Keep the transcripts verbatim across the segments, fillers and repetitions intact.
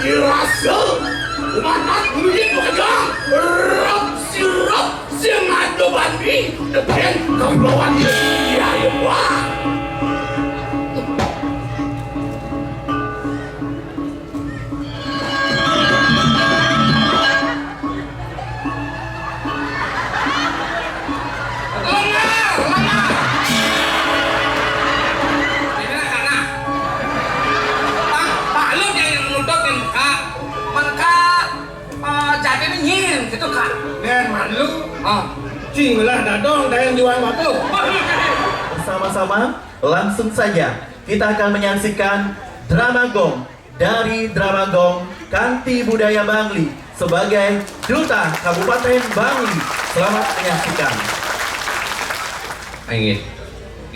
Dirasa umatat murid wajah rep sirep sing ada bandi deken kaulawan iya, iya, wah. Lengar, lengar. Ini anak. Pak, Pak Lu yang nutup yang buka. Mengka, eh, jadi ini nyin gitu, Kak. Dan malu. Ah. Cing lah dadong, dan jual waktu. Bersama-sama, langsung saja kita akan menyaksikan drama gong dari Drama Gong Kanti Budaya Bangli sebagai Duta Kabupaten Bangli. Selamat menyaksikan. Inggih.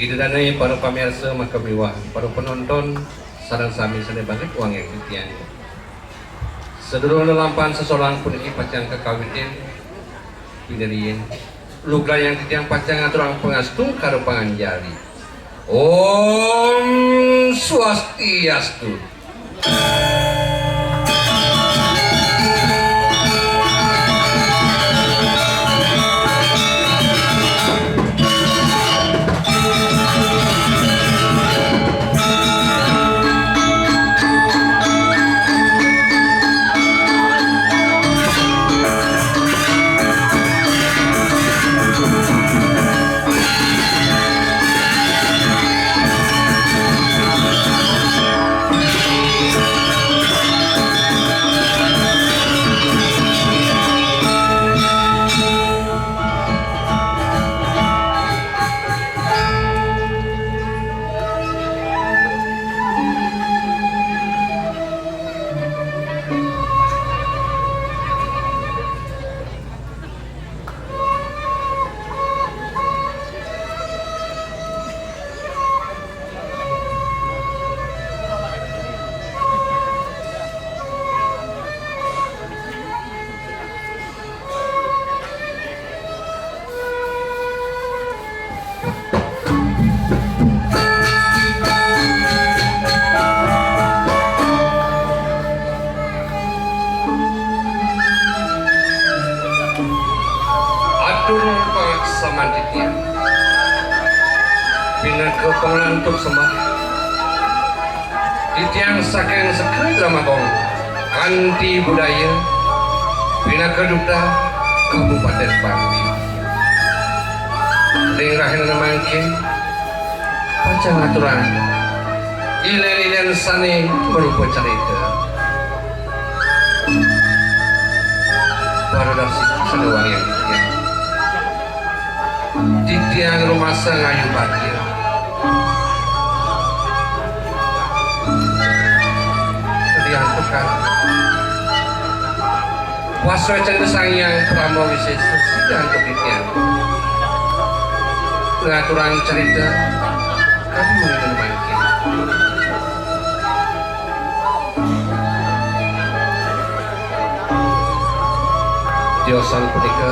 Ida dané para pamirsa maka miwah para penonton sareng sami sané banget wangen titiang. Sadurung lelampahan sesolang puniki pacang kakawitin, piniriin. Lugrayang titiang pacang ngaturang pangastu karo panganjali. Om Swastiastu. Atur pangaksaman titiang. Pinaka panglantur sembah. Titiang saking Sekar Drama Gong Kanti Budaya, pinaka duta Kabupaten Bangli. Ring rahina mangkin, pacang aturang ilén-ilén sané marupa carita. Para dasi sané wangiang titiang. Titiang rumasa ngayu bagia. Titiang tukang. Kuasa canda Sang Hyang Parama Wisésa sida antuk titiang. Ngaturang carita kadi mangkin. Tiosan punika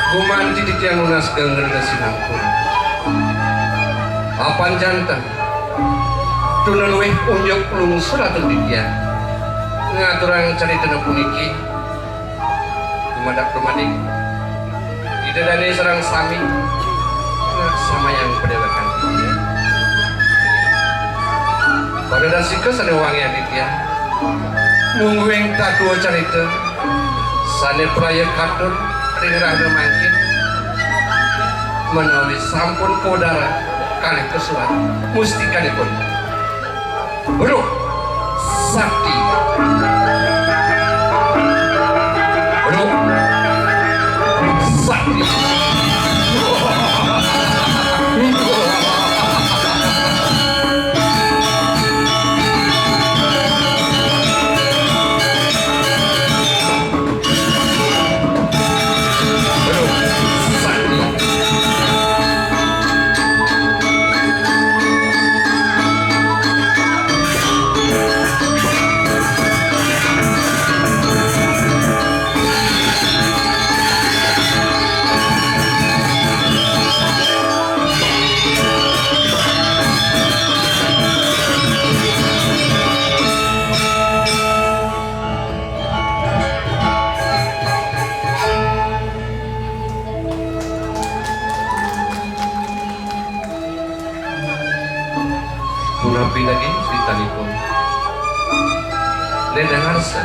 gumanti titiang nunas geng rena sinampura. Apan janten tunda luwih unjuk lungsuratun titiang ngaturang caritana puniki. Dumadak dumadik Ida dané sareng sami ngaksamayang padéwékan. Para dasika sané wangiang titiang, mungguing tatua carita sané praya katur ring rahina mangkin, menawi sampun kawedar kalih kasurat mustikanipun. Bruk Sakti. Bruk Sakti. Napi lagi critanipun? Nénten ngarsa,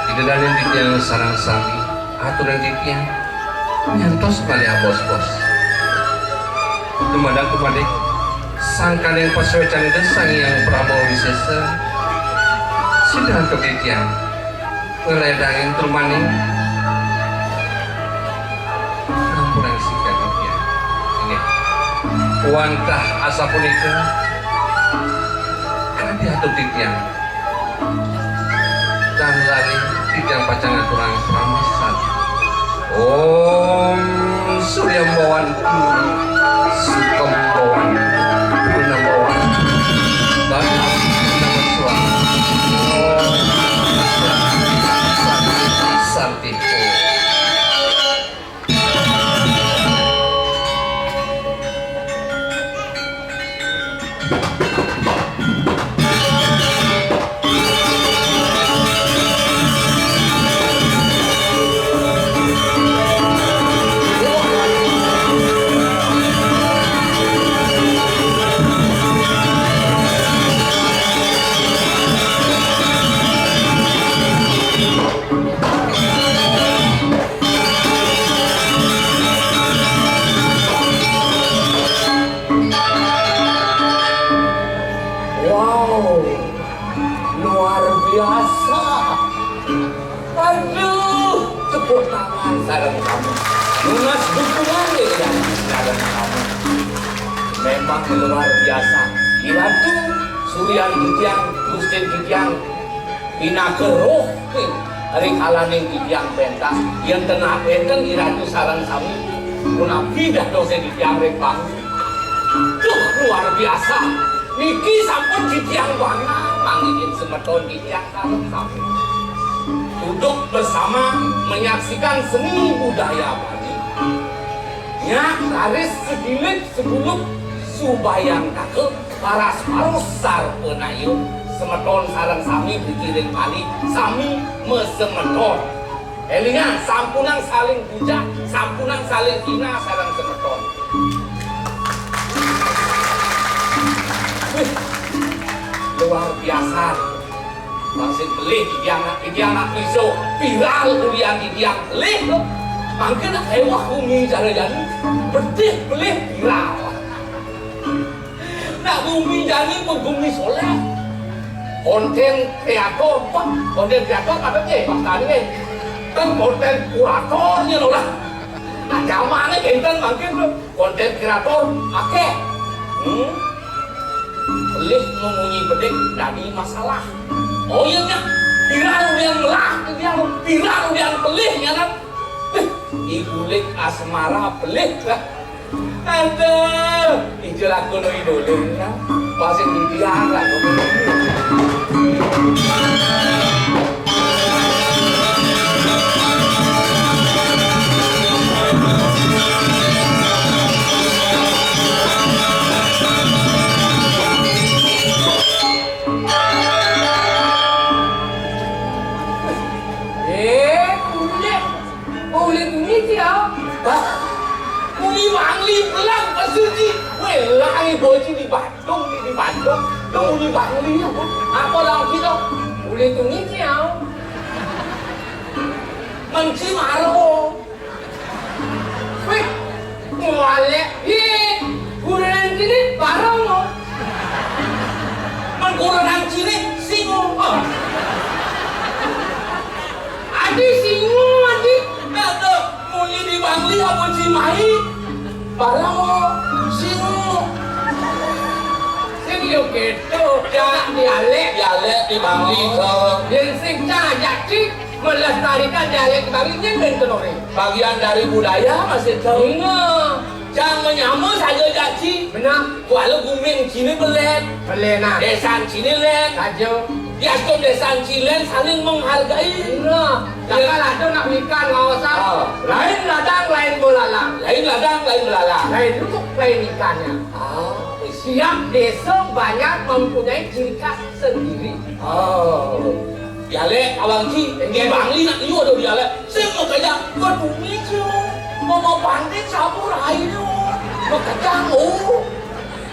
Ida dané titiang sareng sami, aturang titiang nyantos malih abos-bos. Dumadak dumadik, sangkaning pasuécan Ida Sang Hyang Parama Wisésa, sida antuk titiang ngledangin trumaning. Ampurang sikian titiang. Inggih. Wantah asapunika, kadi atur titiang. Tan lali titiang pacang ngaturang paramasan. Om Suryambawan Guru Sukembawan Purnambawan Bagus Purnama Suara. Om Santi Santi Om. Wow, luar biasa. Aduh, tepuk tangan sareng kami. Nunas dukungan ya, sareng kami. Memang luar biasa. Iratu, Suryan titiang, Gustin titiang, pinaka roh ring kalaning titiang pentas. Yén ten wénten Iratu sareng sami, punapi dadosé titiang ring panggung. Duh, luar biasa. Niki sampun titiang banget, mangkin semeton titiang sareng sami duduk bersama menyaksikan seni budaya Bali. Nyak raris segilik seguluk subayantaka paras-parus sarpanaya semeton sareng sami pikiring Bali, sami masemeton. Élingang, sampunang saling bujak, sampunang saling kinah sareng semeton. Wih, luar biasa. Maksud pelih titiang, titiang nak iso viral ulian titiang pelih to. Mangkin éwah gumi cara jani, bedih pelih viral. Nak gumi jani pun gumi soléh. Kontén kreator, Pak. Kontén kreator apa sih? Pak Tani, kan kontén kurator nya lah. Nah, jamané kénten mangkin to. Kontén kreator akéh. Hmm? Pelih mamunyi bedik dadi masalah. Oh iya nya. Viral ulian melah, viral ulian pelih nya kan. Ih, ibulik asmara pelih lah. Aduh, ijo laku nu idolin lah. Pasti didian laku. Eh, kulit. Kulit ini sih, ah. Bah, kulit Bangli belang pasti sih. Wéh, lah, ayo boci di Bandung, di, di Bandung. Tuh, kulit Bangli ya, Bu. Apa lagi tuh? Kulit ini sih, ah. Menci maro. Wih, mualek, ih, kurenan sini bareng lo. Men kurenan sini singo. Oh. Adi singo, adi. Aduh, muni di Bangli apa Cimahi? Bareng lo, singo. Sing yo gitu, ya dialek. Dialek di Bangli, oh. Yén sing cah jadi melestarikan dialek Bali nyén ben kenore. Bagian dari budaya masih tahu. Iya. Cang menyama saja jaci. Benar. Kuala guming cini belek. Belek nah. Desan cini lek. Saja. Di atur desan cilen saling menghargai. Benar. Iya. Jangan ada nak ikan ngawasan. Ah. Lain ladang, lain bolalang. Lain ladang, lain belalang. Lain lubuk, lain ikannya. Ah, siap desa banyak mempunyai ciri khas sendiri. Oh. Dialek awang ci, di Bangli nak iyo ada dialek. Sing makanya, "Kedumi ci, mama pantai campur air." Makanya, oh.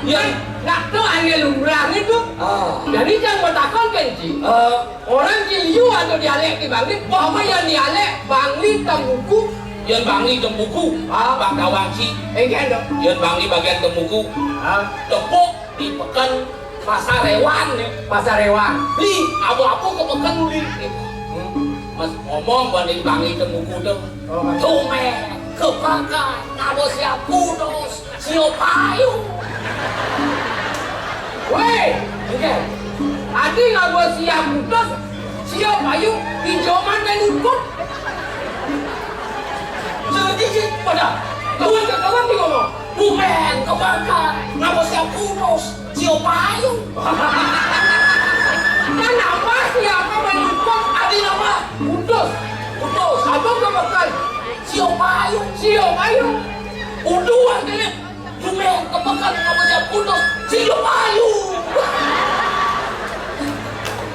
Yén nak to ané lumrah to. Ah. Jadi cang matakon kén ci. Eh. Orang ci liu ada dialék di Bangli, apa yén dialék Bangli Tembuku? Yén Bangli Tembuku, ah, Pak Tawang ci. Éngkén to. Yén Bangli bagian Tembuku. Ah. Tepuk di peken Pasar Hewan né. Pasar Hewan. Beli apa-apa ke peken beli. Hmm. Mas ngomong banding Bangli Tembuku to. Oh, Mas. Tumbén, kepakan, ngaba siap kutus, siap payu. Wéh, oké. Adi ngaba siap kutus, siap payu, pinjoman main ukut. Jadi sih pada tuan ke kawan di ngomong. Tumbén, kepakan, ngaba siap kutus. Cio payu. Kan apa siapa main lupa? Adi apa? Putus. Putus. Apa ke peken? Cio payu. Cio payu. Uduh akhirnya. Tumbén ke peken apa siap putus? Cio payu.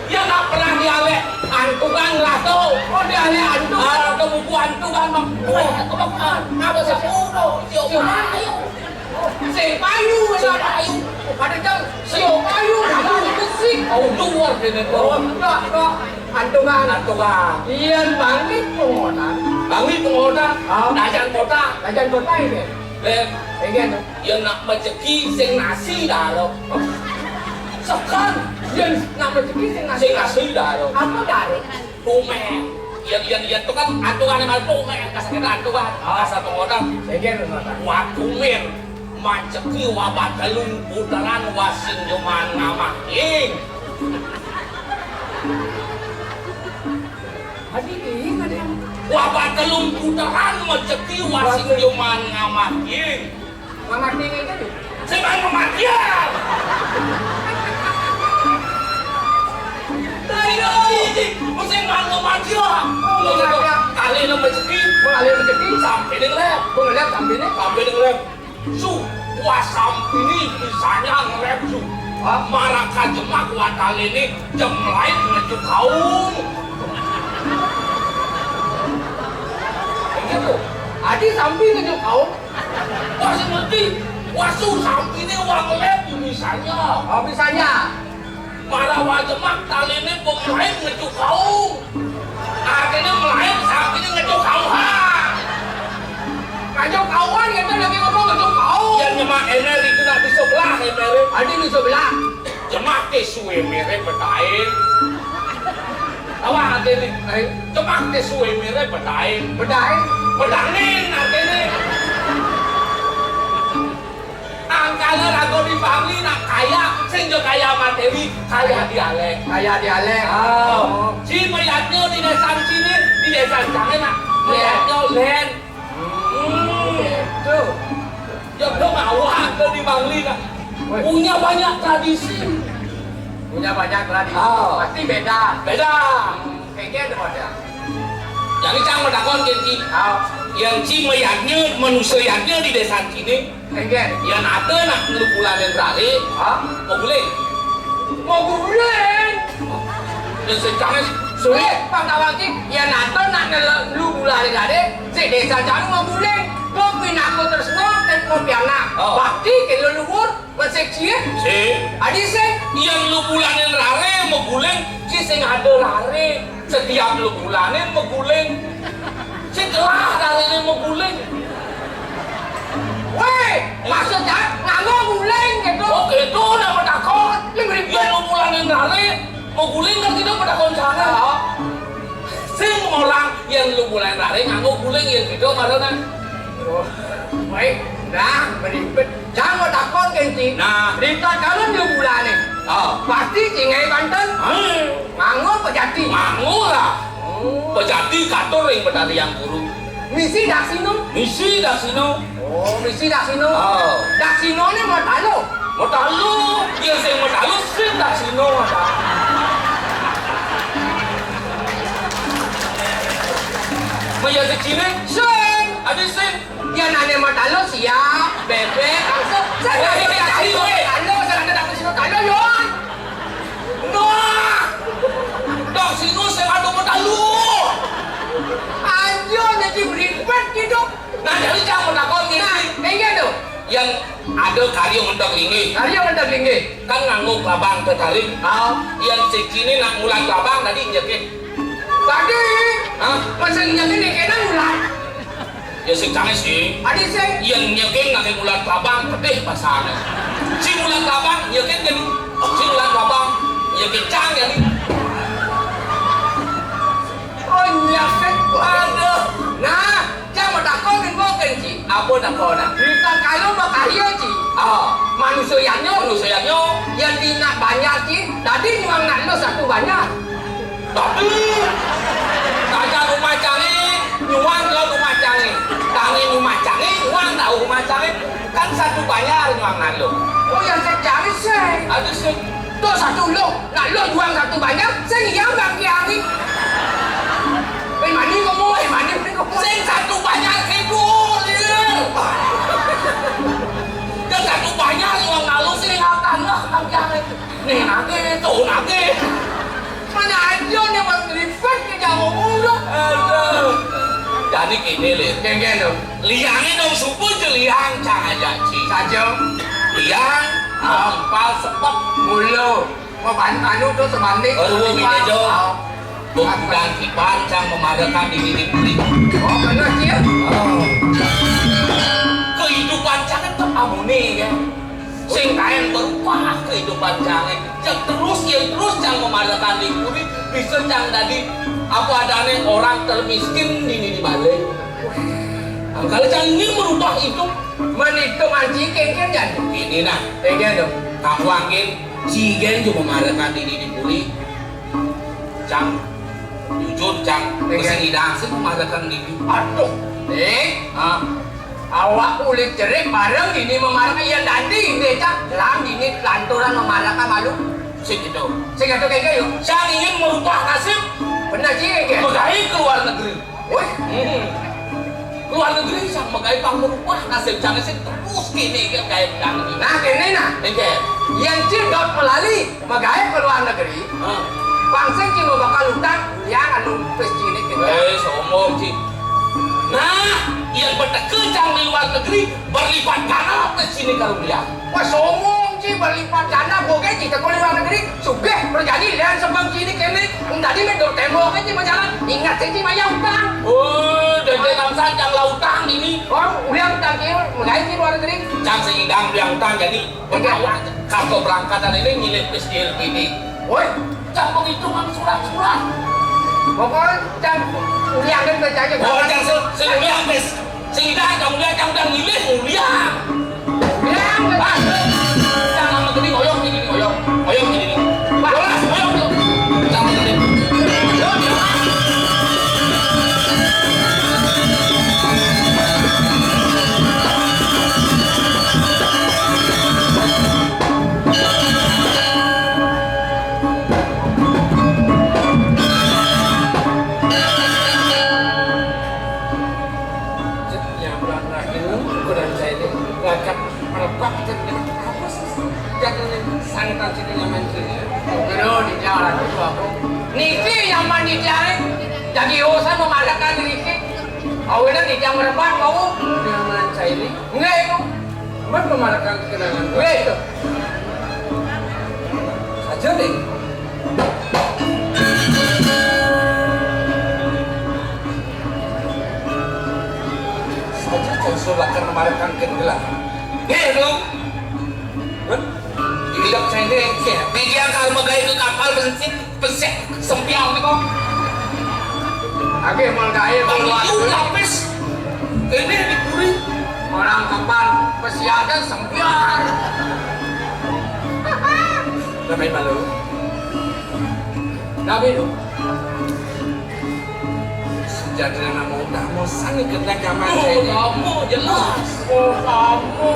Ya nggak pernah dialék antukan lah to. Oh, dialék antukan. Ah, ke buku antukan mah. Tumbén ke peken. Ngaba siap putus? Cio payu. Sing payu, sing payu. Pada jam sio payu, payu besi. Oh, luar dene to. Oh, enggak, enggak. Antungan. Antungan. Iya, Bangli pengoda. Bangli pengoda. Ah. Dajan kota. Dajan kota ini. Eh, enggak. Ya nak majeki sing nasi daro. Sekan. Ya nak majeki sing nasi. Sing nasi daro. Apa daro? Tumbén. Yén, yén, yén to kan antungan malu tumbén, kasar antungan. Ah. Kasar pengoda. Éngkén, Mas. Wa tumbén, majeki wa batelung puteran wa sing joman ngamah. Ing. Adi ing, adi ing. Wa batelung puteran majeki wa sing joman ngamah. Ing. Mamati ngene iki. Sing main mamati ya. Lah iya iki, sing main mamati ya. Oh, iya, iya. Kali lo rezeki, kali rezeki. Sampai ning lep. Gua ngeliat sampai ning. Sampai ning lep. Su, wa sampai ning bisanya ngelep su. Hah? Maraka jemak wa tali ning jemlait ngejuk kaung. Gitu. Adi sampai ngejuk kaung. Wah, sing ngerti. Wah, su sampine wa ngelep misalnya. Oh, misalnya. Para wa jemak taline pemain ngejuk kaung. Artine melain sampine ngejuk kaung. Ha. Ngejuk kaungan gitu lagi ngomong ngejuk kaung. Ya nyemak ener itu nak bisa belah ener. Adi bisa belah. Jemak ke suwe mere bedain. Apa artine? Eh, jemak ke suwe mere bedain. Bedain. Bedangin artine. Angkana raga di Bangli nak kaya, sing jo kaya materi, kaya dialek. Kaya dialek. Ah. Oh. Ci mayadnya di desa sini, di desa sana nak mayadnya len. Hmm. Gitu. Ya, lo ngawak ke di Bangli, Kak. Woi. Punya banyak tradisi. Punya banyak tradisi. Ah. Pasti beda. Beda. Kayaknya ada pada. Jadi, cang matakon ke ci. Ah. Yang ci mayadnya, manusia yadnya di desa sini. Enggak. Yang ada nak lu bulanin rare. Ah. Mau guling. Mau guling. Dan sekarang sulit. Pang tawang ci, yang ada nak ngelu-, lu bulanin rare. Si desa cang mau guling. Kau pinako terus no, tek mau piana. Oh. Bakti ke leluhur, masih cie. Si. Adi sing. Yang lu bulanin rare mau guling, ci sing ada rare. Setiap lu bulanin mau guling. Si telah rarene mau guling. Weh, maksudnya nganggo guling gitu. Oh, gitu, udah matakon. Ini beribet. Yang lu bulanin rare, mau guling kan kita matakon sana. Oh. Sing orang yang lu bulanin rare nganggo guling yang gitu karena. Oh, baik. Nah, beribet. Cang matakon kén ci. Nah. Rita calon lu bulanin. Oh. Pasti cingai banten. Hmm. Nganggo pejati. Nganggo lah. Oh. Pejati katur ring Betari Yang Guru. Misi daksino. Misi daksino. Oh, misi daksino. Oh. Daksino ini mau talu. Mau talu. Ya sing mau talu sing daksino. Maya secine sing. Adi sing. Yang nanya mau talu siap, bebek, langsung. Saya nanya mau talu, saya nanya daksino talu, yo. Nah, daksino sing ada mau talu. Anjo, jadi beribet gitu. Nah, jadi cang matakon ngene. Nah, iya tuh. Yang Ké karya ngendeg linggih. Karya ngendeg linggih. Kan nganggo klabang tetarik. Ah. Yén sing kéné nak ngulat klabang tadi nyekin. Tadi. Hah? Mesin nyekin yang kéné ngulat. Ya sing cangé sih. Adi sing. Yén nyekin nak ngulat klabang pedih pasané. Sing ngulat klabang nyekin kan. Sing ngulat klabang nyekin cang kan. Oh, nyekin. Aduh. Nah, Cang matakon ning kok, Ci. Apa takon? Rika kayu makarya, Ci. Ah. Manusia yanyo. Manusia yanyo. Ya, di nak banjar, Ci. Tadi nyuang nak lo satu banjar. Tapi, tanya rumah cangé, nyuang lo rumah cangé. Tangi rumah cangé, nyuang tahu rumah cangé. Kan satu banjar nyuang nak lo. Oh, yang secari sih. Ada sih. Tuh satu lo. Nak lo jual satu banjar, sing iya bang kiani. Eh, mani ngomong, eh, mani ngomong. Sing satu banjar kidul, iya. Dan satu banjar uang lalu sing ngau tanah, bang kiani. Nih, nanti, tuh, nanti. Mana aja nih, bang, ribet nih, jangan ngomong, dong. Aduh. Jadi gini, Lin. Geng-geng, dong. Liangé dong suku je liang, cang aja, Ci. Saja. Liang, ah, empal sepet. Mulu. Mau ban-, anu tuh sebanding. Baru bini jo. Ah. Bukan kipan cang memarekan diri di puri. Oh, bener, Ci, ya? Oh. Kehidupan cang kan tetap amune, ya. Sing kaen berubah kehidupan cang, ya. Cang terus, ya, terus cang memarekan di puri, bisa cang tadi apa adanya orang termiskin di, di balik. Nah, kalau cang ingin merubah itu, menitu manci kengkeng jadi. Ini nah, kengkeng dong. Kamu angin, cigen juga memarekan diri di puri. Cang, jujur, Cang, iya. Mesin idang sih memarekan diri. Aduh, eh, ah, awak ulit cerik bareng ini memarekan iya dandi ini, Cang. Lam ini lanturan memarekan malu. Sing gitu. Sing gitu kayak gitu. Cang ingin merubah nasib. Bener sih, kayak gitu. Megawe ke luar negeri. Wih. Hmm. Luar negeri sang megawe pang merubah nasib cang sing terus kini ke gawe cang ini. Nah, kene nah. Nggih. Yang cil dot melali megawe ke luar negeri. Heeh. Pang sing cil bakal utang, ya anu pes cilik kita. Eh, sombong, Ci. Nah, yang berteke cang di luar negeri berlipat ganda pes cilik kalau dia. Wah, sombong, Ci, berlipat ganda, boge, Ci, teko luar negeri, sugih, berjadi, lian sebeng, Ci, ini kene, tadi mendor tembok, Ci, berjalan, ingat, Ci, bayar utang. Oh, jadi langsung cang lah utang ini. Oh, udah utang, Ci, mulai, Ci, luar negeri. Cang sing idang, udah utang, jadi, iya. Berjalan, kartu berangkatan ini, ngilit ke S D L P D. Woi. Cang penghitungan surat-surat. Pokoknya, Cang, uliakan ke Cang, oh, Cang, se-, se-, uliakan, Pes. Sing idang, Cang, uliakan, Cang, udah milih, uliakan. Uliakan. Ah, Cang, sama gini, oyong, gini, oyong. Oyong, gini, gini. Wah, oyong, tuh. Cang, gini. Cek nyabrak lagi, ukuran saya ini lacak merebak, cek, apa sih? Jadi ini sangetan sini nyaman sini, ya. Oke, lo di jalan itu aku. Niki nyaman di jalan. Jadi urusan memadamkan niki. Awalnya di jam merebak, mau. Nyaman saya ini. Nggih, itu. Mbah pemarakan kenangan. Nggih, itu. Saja, Dik. Saja, Cang Sulakar memarakan kenangan. Nggih, itu. Hah? Tidak, saya ini, ya. Media kalau megai ke kapal, bensik. Pesek sempiang nih kok. Agih menggawe. Bang, itu lapis. Ini di puri. Orang kapan pesiaga sempiang. Damai malu. Damai lu. Sejatinya nama utama sana kena zaman. Oh, saya ini. Utama jelas. Oh, utama.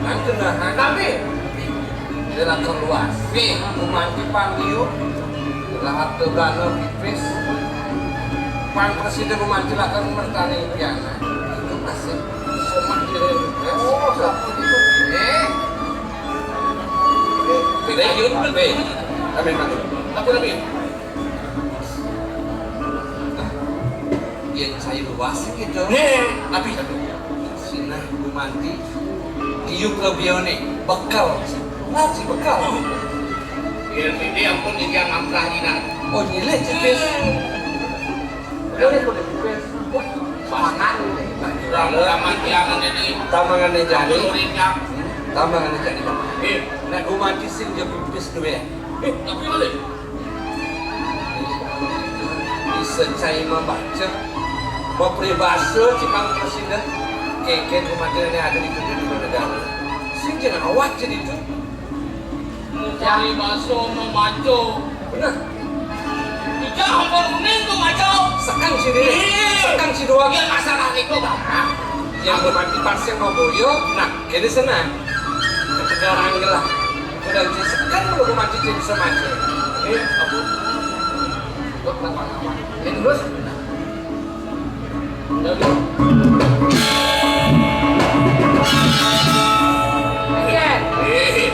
Nang kenahan. Tapi dia lakon luas. Nih, gumanti pang liu. Lahat ke belana pipis. Pang presiden gumanti lakon mertani piana. Itu masih somat dia. Oh, satu itu. Eh. Beda yun, beda. Tapi mana? Apa lagi? Nah, yang saya luas gitu. Nih, tapi sinah gumanti. Iu kelebihané, bekel. Nah, si bekel. Biar ini ampun, ini yang ngamprah ini. Oh, nyilih cepis. Boleh, boleh, boleh. Wah, makan. Kurang ramah tiangan ini. Tamangan jani. Ampun, murid yang. Tamangan jani. Eh, nak rumah sing dia pipis duwe. Eh, tapi boleh. Bisa cai membaca, mapribasa, cipang presiden, kengken kematian yang ada di dunia di negara. Sing jangan awak jadi itu. Mapribasa memaca. Benar. Ija ampun uning tu maca. Sekan sini. Iya. Sekan si dua. Ya, masalah itu, Bang. Yang berarti pas yang mau boyo, nah, ini senang. Ketegaran gelah. Udah sekan belum mati jadi semacam. Eh, apa? Kok kenapa-napa? Ini terus? Udah, udah. Iya. Eh.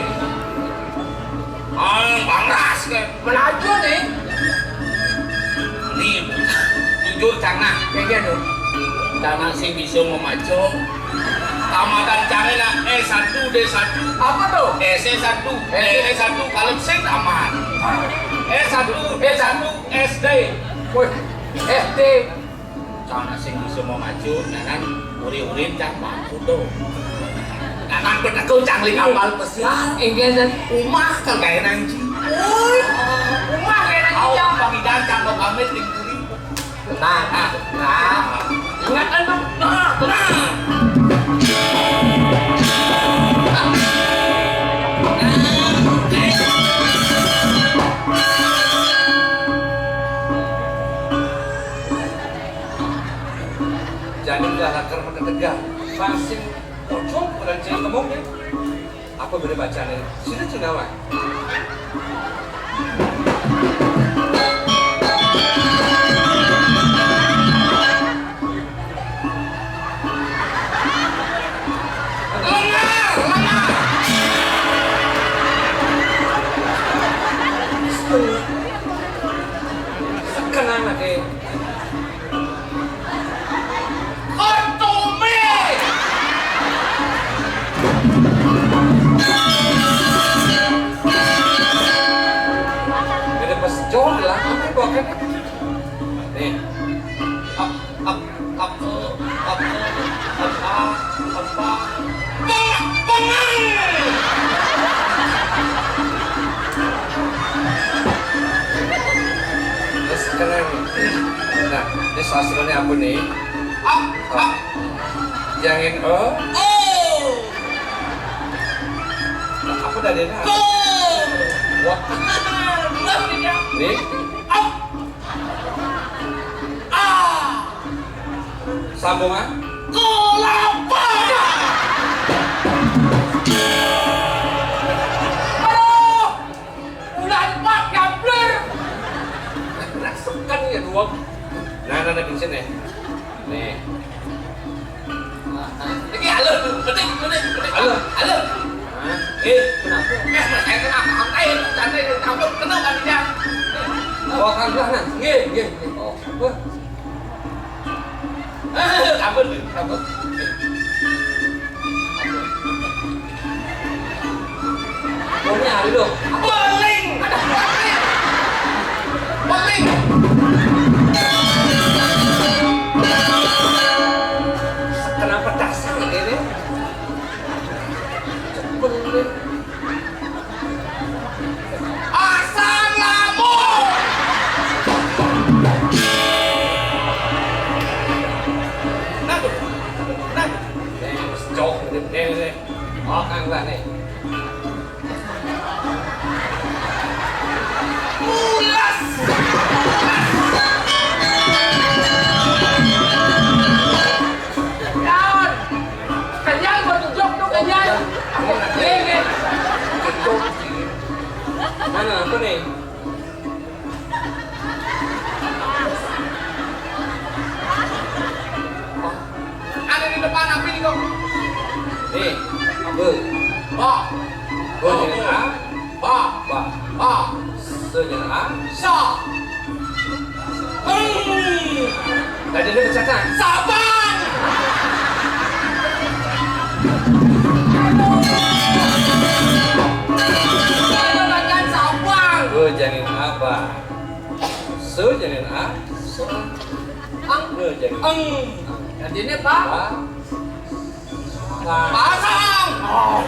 Mang Bangras kan. Melaju nih. Nih, jujur, Cang, nah. Kayak gitu. Cang sing bisa memaco. Tamatan Cang ini S satu, D satu. Apa tuh? S satu, S satu. Kalau sing tamat. S satu, D satu, S D. Wih, S D. Cang sing bisa memaco, nah kan, uri-uri Cang mampu tuh. Nah kan, bener tuh Cang li kapal pesiar. Enggak, dan rumah kan kayak nanti. Wih, rumah kayak nanti. Ayo, Cang. Pamitan Cang mau pamit, ling kuri. Nah, nah, nah. Ingat kan, Bang? Nah, nah. Jadi udah raker menegak. Masing pocong udah jadi temungnya. Apa beda bacanya? Sini tuh nama. Lengar, lengar. Sekenang lagi. Kontumi. Jadi pas jauh lah, apa buahnya? Nih. Up, up, up, up, up, up, up. Bang, bang. Terus sekarang, nah, ini sastranya apa nih? Up, up. Yang ini, oh. Oh. Apa tadi? Go. Wah. Nih. Up. Ah. Sambung, ah. Kelapa. Aduh. Ulah empat gambler. Nah, sekan ya dua. Nah, nah, nah, bensin ya. Nih. Ini alur, penting, penting, penting. Alur. Alur. Hah? Eh, kenapa? Eh, mas, saya kenapa? Santai, santai, santai. Kenapa dia? Oh, kan, nah, nah. Nggih, nggih, nggih. Oh, wah. Ampun, ampun. Wong nyari lho. Paling. Paling. Kenapa dasar ini? Cepet ini. Asam lambung. Nah, nah. Nih, wis cok, nih, nih, nih. Makan lah nih. Mulas. Kawan. Kenyal, gua tunjuk tuh kenyal. Nih, nih. Mana apa nih? Ada di depan apa ini, Kong? Nih, apa? Ba. Ba, jadi A. Ba. Ba. Ba. Se, jadi A. Sa. Hmm. Tadi dia pecahkan. Saban. Tuh, jadi A. Ang. Tuh, jadi Eng. Jadinya Pak. Pak. Pak. Pasang. Oh.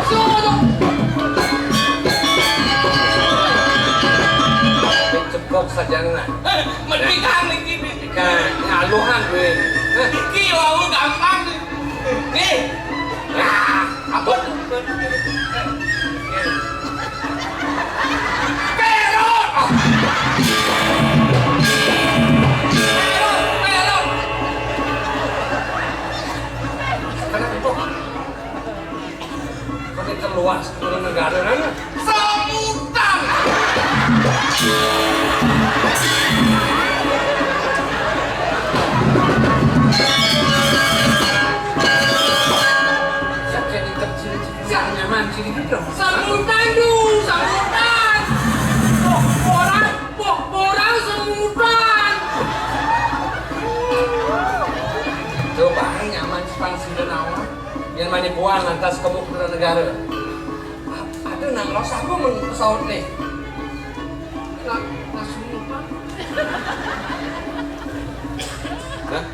Suruh. Ceplok saja nah. Eh, mending kan ini. Kan, ngaluhan gue. Nah. Iki wau gampang. Nih. Nah, ampun. Perot. Perot, perot. Kenapa? Kok keluar sepuluh negara, kan? Semutan. Sakit di kecil, nyaman sini gitu. Semutan, Du, semutan. Oh, orang, oh, orang semutan. Coba nyaman sepang sini nawa. Yang manipuan lantas kemuk negara. Ada nang los aku meng pesawat nih. Nah, langsung lupa. Hah?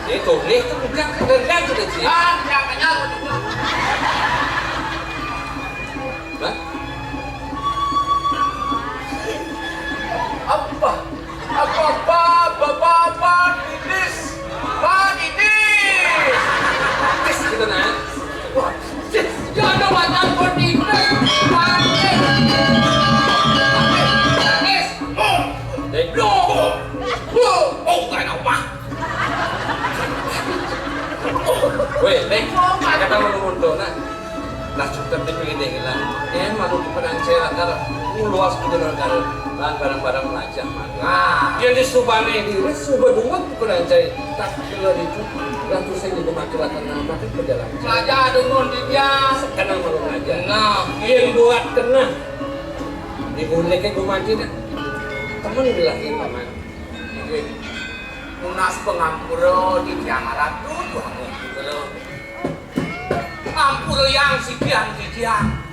Itu, nih, itu bukan kedengeran sudah sih. Ah, jangan, jangan. Hah? Apa? Apa, apa, apa, apa, Didis? Pak Didis! Tis, gitu, nah. Wah, tis. Ya, ada wajah Pak Didis. Pak Didis. Pak Didis. Oh. Dek. Loh. Loh. Oh, nggak ada apa. Weh, Dek. Kata mau ngomong tuh, nah. Nah, cukup di pengideng lah. Yang mau ke pedang saya, kar, uluas ke dalam kar. Lan barang-barang belajar, man. Nah, yang di Subane diri, Suba dungut bukan aja. Tak kira itu, ratu saya juga makin lah kenal, makin berjalan. Raja dungut di dia. Sekarang malu aja. Nah, yang buat kena. Di bundeknya gue mati dah. Temen dilahir, Paman. Oke. Nunas pangampura titiang Ratu, duh ampun. Ampurayang sikian titiang.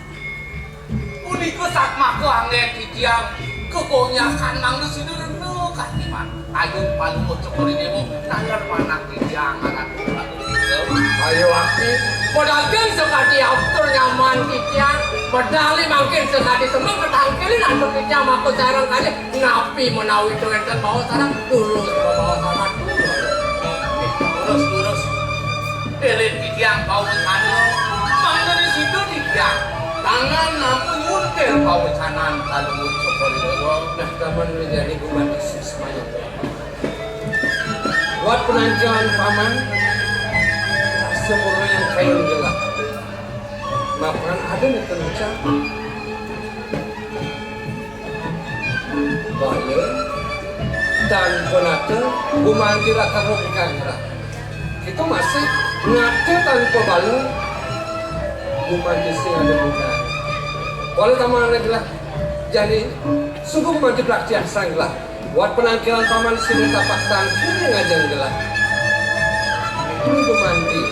Punika satmaka anggen titiang kegonyakan mangda sida rena katiman. Ayo Palungguh Cokor I Dewa, naler manah titiang Ratu. Ayo, Ati. Padahal sakadi atur nyaman titiang, padahal mangkin sakadi semeng katangkilin atur titiang maka sareng kalih. Napi menawi wénten bawa sareng tulus bawa sareng tulus. Terus, terus. Eling titiang pawécana. Mangda sida titiang. Tangan nampun nyuntil pawécanan Palungguh Cokor I Dewa. Nah, taman menjadi kuman Yesus banyak. Buat penancaman paman, semurna yang kayun gelap. Mapan ada nih kencang. Bala, tanpa nata, gumanti lakar logika ngerak. Kita masih nata tanpa bala, gumanti sing ada guna. Bala taman lagi lah, jadi, sungguh gumanti praktian sang lah. Buat penangkilan paman sini tapak tangkil yang ngajeng gelah. Ini gumanti.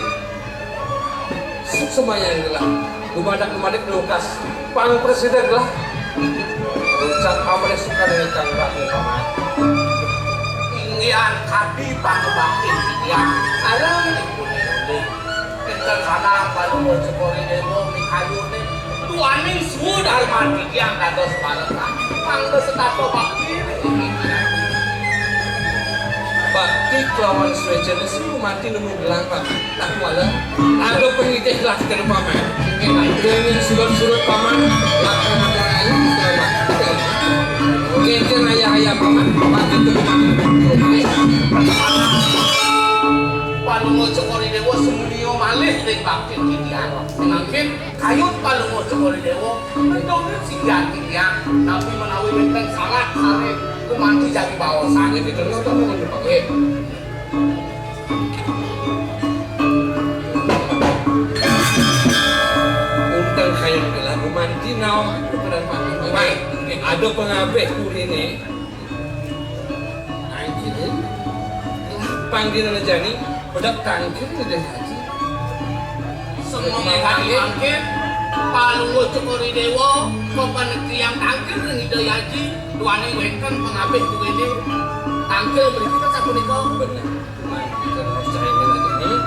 Suk semayang gelah. Gumadak-gumadik lukas. Pang presida gelah. Ucap amrih suka dari kang bakti paman. Inggian kadi pangabakti titiang. Sareng dipun-uli. Pinten sanang Palungguh Cokor I Dewa mikayunin duaning swadarman titiang dados parekan. Mangda setata bakti ring titiang. Bakti kelawan swécana sing gumanti nemu gelang, Pak. Tak kuala. Ada pengitih lah kita paman. Dengan surut-surut paman, lakon-lakon ayu, kita ayah-ayah paman, bakti itu paman. Palungguh Cokor I Dewa semuanya malih ring bakti titiang. Mangkin kayun Palungguh Cokor I Dewa, mendongin sikian titiang, tapi menawi wénten salah sare gumanti jagi baosan. Nggih, terus, terus, terus. Nggih. Unteng kayun kula gumanti naon kepada Pak Guru. Pak, ada pengabeh kurine. Nah, ini. Panggil jani, bedak tangkil udah haji. Semangé kali mangkin, Palungguh Cokor I Déwa, kapanektiang tangkil ring Ida Aji, duaning wénten pangabih buine. Tangkil mriki kan sapunika. Bener. Cuman kita harus cari lagi nih.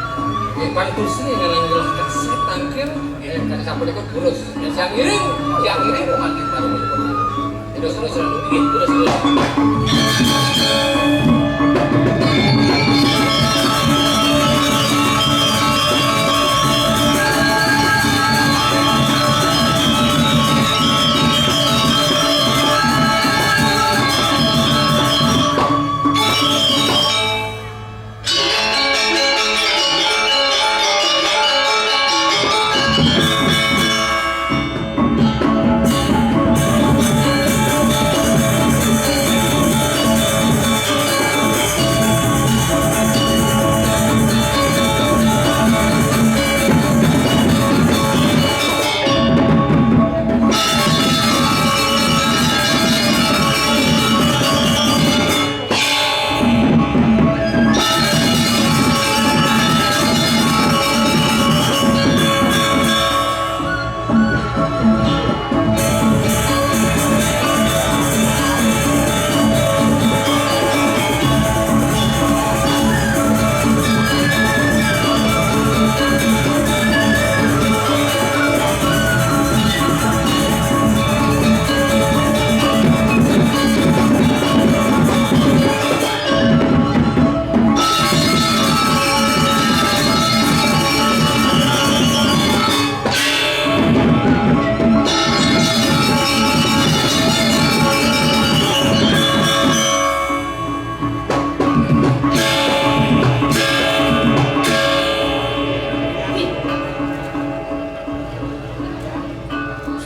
Nggih, pantosné ngelang gelah kasét tangkil. Nggih, kan sapunika terus. Ya, siang ngiring, siang ngiring, mangkin baru mangkin. Terus, terus, terus. Nggih, terus, terus.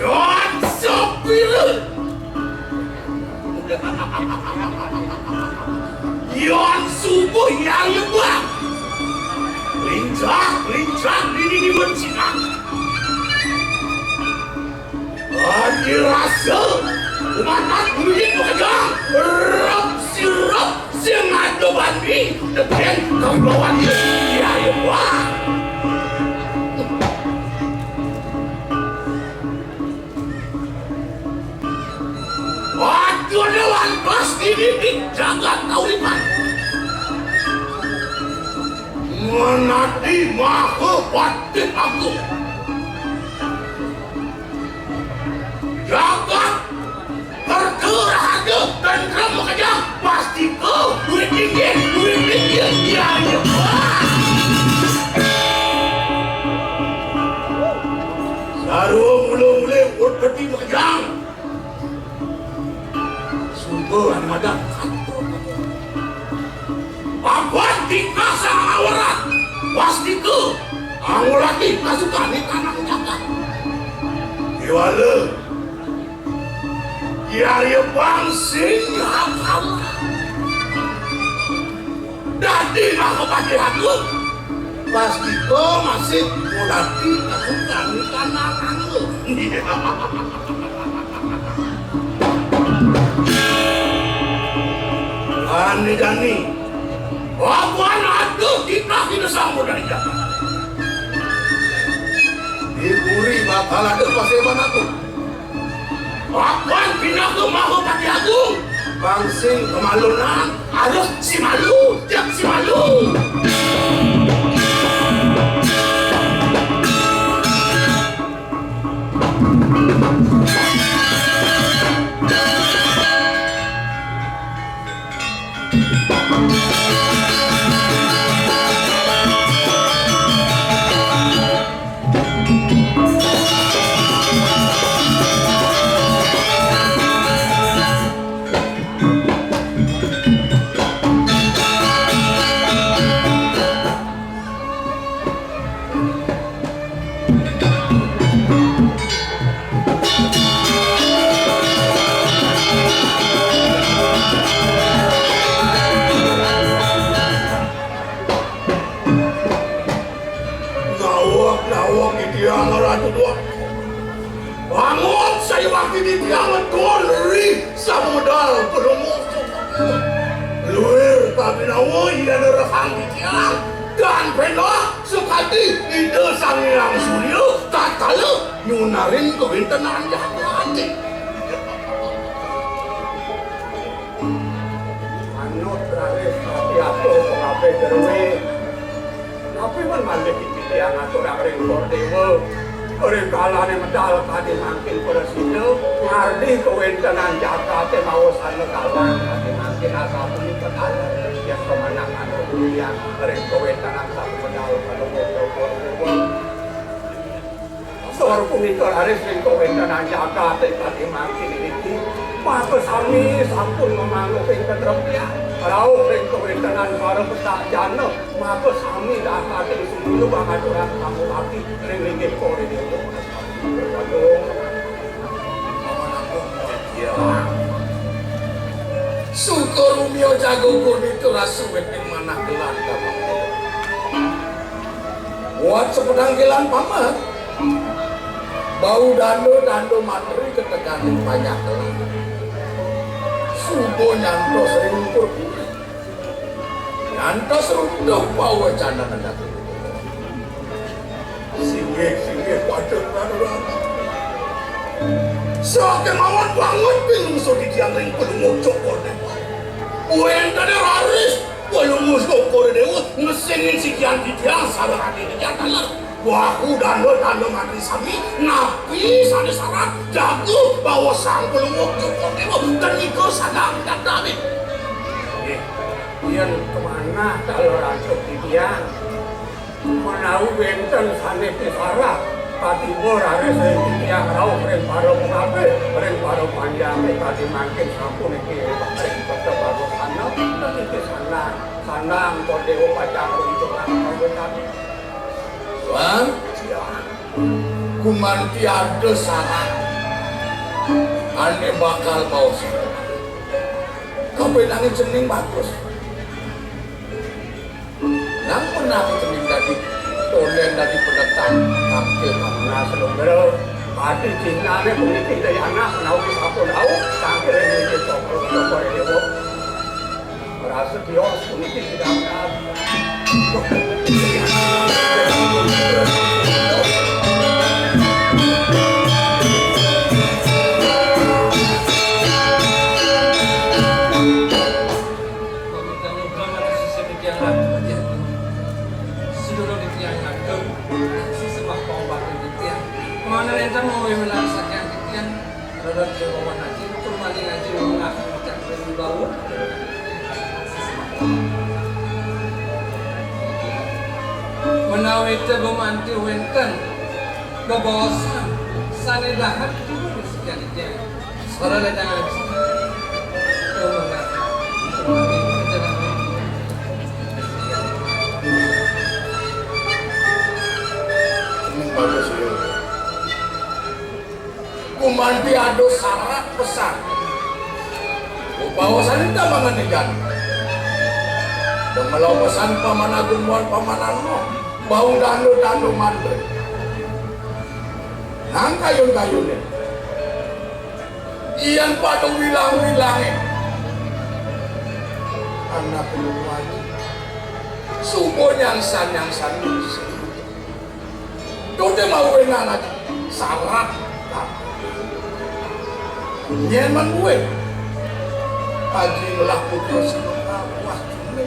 Jan sopir. Yan subuh ya, ya, Bang. Lincah, lincah, dini, dini, mencinak. Adi rasa, umat-umat bunyi pekerja, rap sirap, sing ada bandi, deken kemblawan ya, ya, Bang. Aduh, dewan bas dididik jagat kauripan. Menati maha patih agung. Jagat kerta rahaja tentrem makejang pasti ke duit ringgit, duit ringgit, ya, ya. Wah. Sarwa mula-mula urut peti makejang. Suba anu madan. Papan tingkah sang awarat, wastika, angulati pasukan di tanah jagat. Kéwala, Arya Bang sing hakam. Dadi Mahapatih Agung. Pastika masih ngulati kasukan di tanah anggur. Ani jani, apan ada titah dina sama dari jagat. Di puri bakal ada paseban aku. Apan pinaka Mahapatih Agung. Bang sing kemalunan, aduh si malu, tiap si malu. Nawak, nawak, titiang Ratu Dua. Bangun, sayuwakti titiang ngedon ri samodal penemu. Luir kabinawa, iya nerehang titiang. Dan pendak sakadi Ida Sang Hyang Naring kawéntenan jagaté. Manut raris ati atur pangabih drué. Napi men malih titiang aturang ring Para Déwa. Ring kalané medal kadi mangkin prasida, ngardi kawéntenan jagaté maosana galang kadi mangkin asapunika taler. Yén pamanah manut titiang ring kawéntenan satu medal pada Para Déwa. Sapunika raris ring kawéntenan jagaté kadi mangkin niki, maka sami sampun mamangguh ing katreptian. Rauh ring kawéntenan para petak jana, maka sami dakating sumulu pangaturang pangulati ring linggih Para Déwa. Waduh. Suka rumia jaga gurita rasa wit ing manah gelar damang. Buat sepedang kilan pamat. Bau danda-danda mantri keteganing panjak telang. Suba nyantos ring ungkur puri. Nyantos runtuh pawacanan Datu. Singgih, singgih, pada Prabu. Sakémaon banget pinungsa titiang ring Palungguh Cokor Déwa. Wénten raris Palungguh Cokor Déwa ngesingin sikian titiang sareng ati titiang taler. Wahu danda-danda mantri sami, napi sané sarat jaga baosang Palungguh Cokor Déwa, kenika sadang dadane. Nggih, yén kamanah taler antuk titiang, menawi wénten sané pisarat, katiba raris ring titiang rauh ring para pangabih, ring para panjake kadi mangkin sampun niki ring peta pagosana, niki sandang, sandang Para Déwa pacang runtuhang pagosana. Wan, gumanti ada sarat ané bakal baos. Kabéh nanging cening bagus. Nang menawi cening dadi tondén dadi penetang tangkil. Nah, Selunggara, adi cihnané puniki daya anak menawi sampun rauh tangkil ing niki Cokor Déwa. Rasa tios puniki tidak benar. Pamit kami, Bang, atas sisi titiang ratu aja. Sedulur titiang ratu, sisi mah pamit titiang. Mana lentang mau wilayah sakian titiang. Terhadap Jehovah Naji, kurmani ngaji, mengaku ucap dan dibawa. Menawi té gumanti wénten bebaosan sané dahat, sané dahat. Sarana ngaji. Ini bagus, ya. Gumanti ada sarat pesan. Baosané tamangan ijan. Demelo pesan Paman Agung wan Paman Anom. Bau dando-dando mandre. Nang kayun-kayuné. Yén pada wilang-wilangé. Anak luwani. Suba nyangsan-nyangsan. Tuti mawénan aja sarat. Yén mén kuwi, Aji ngelah putra sing wah kuning.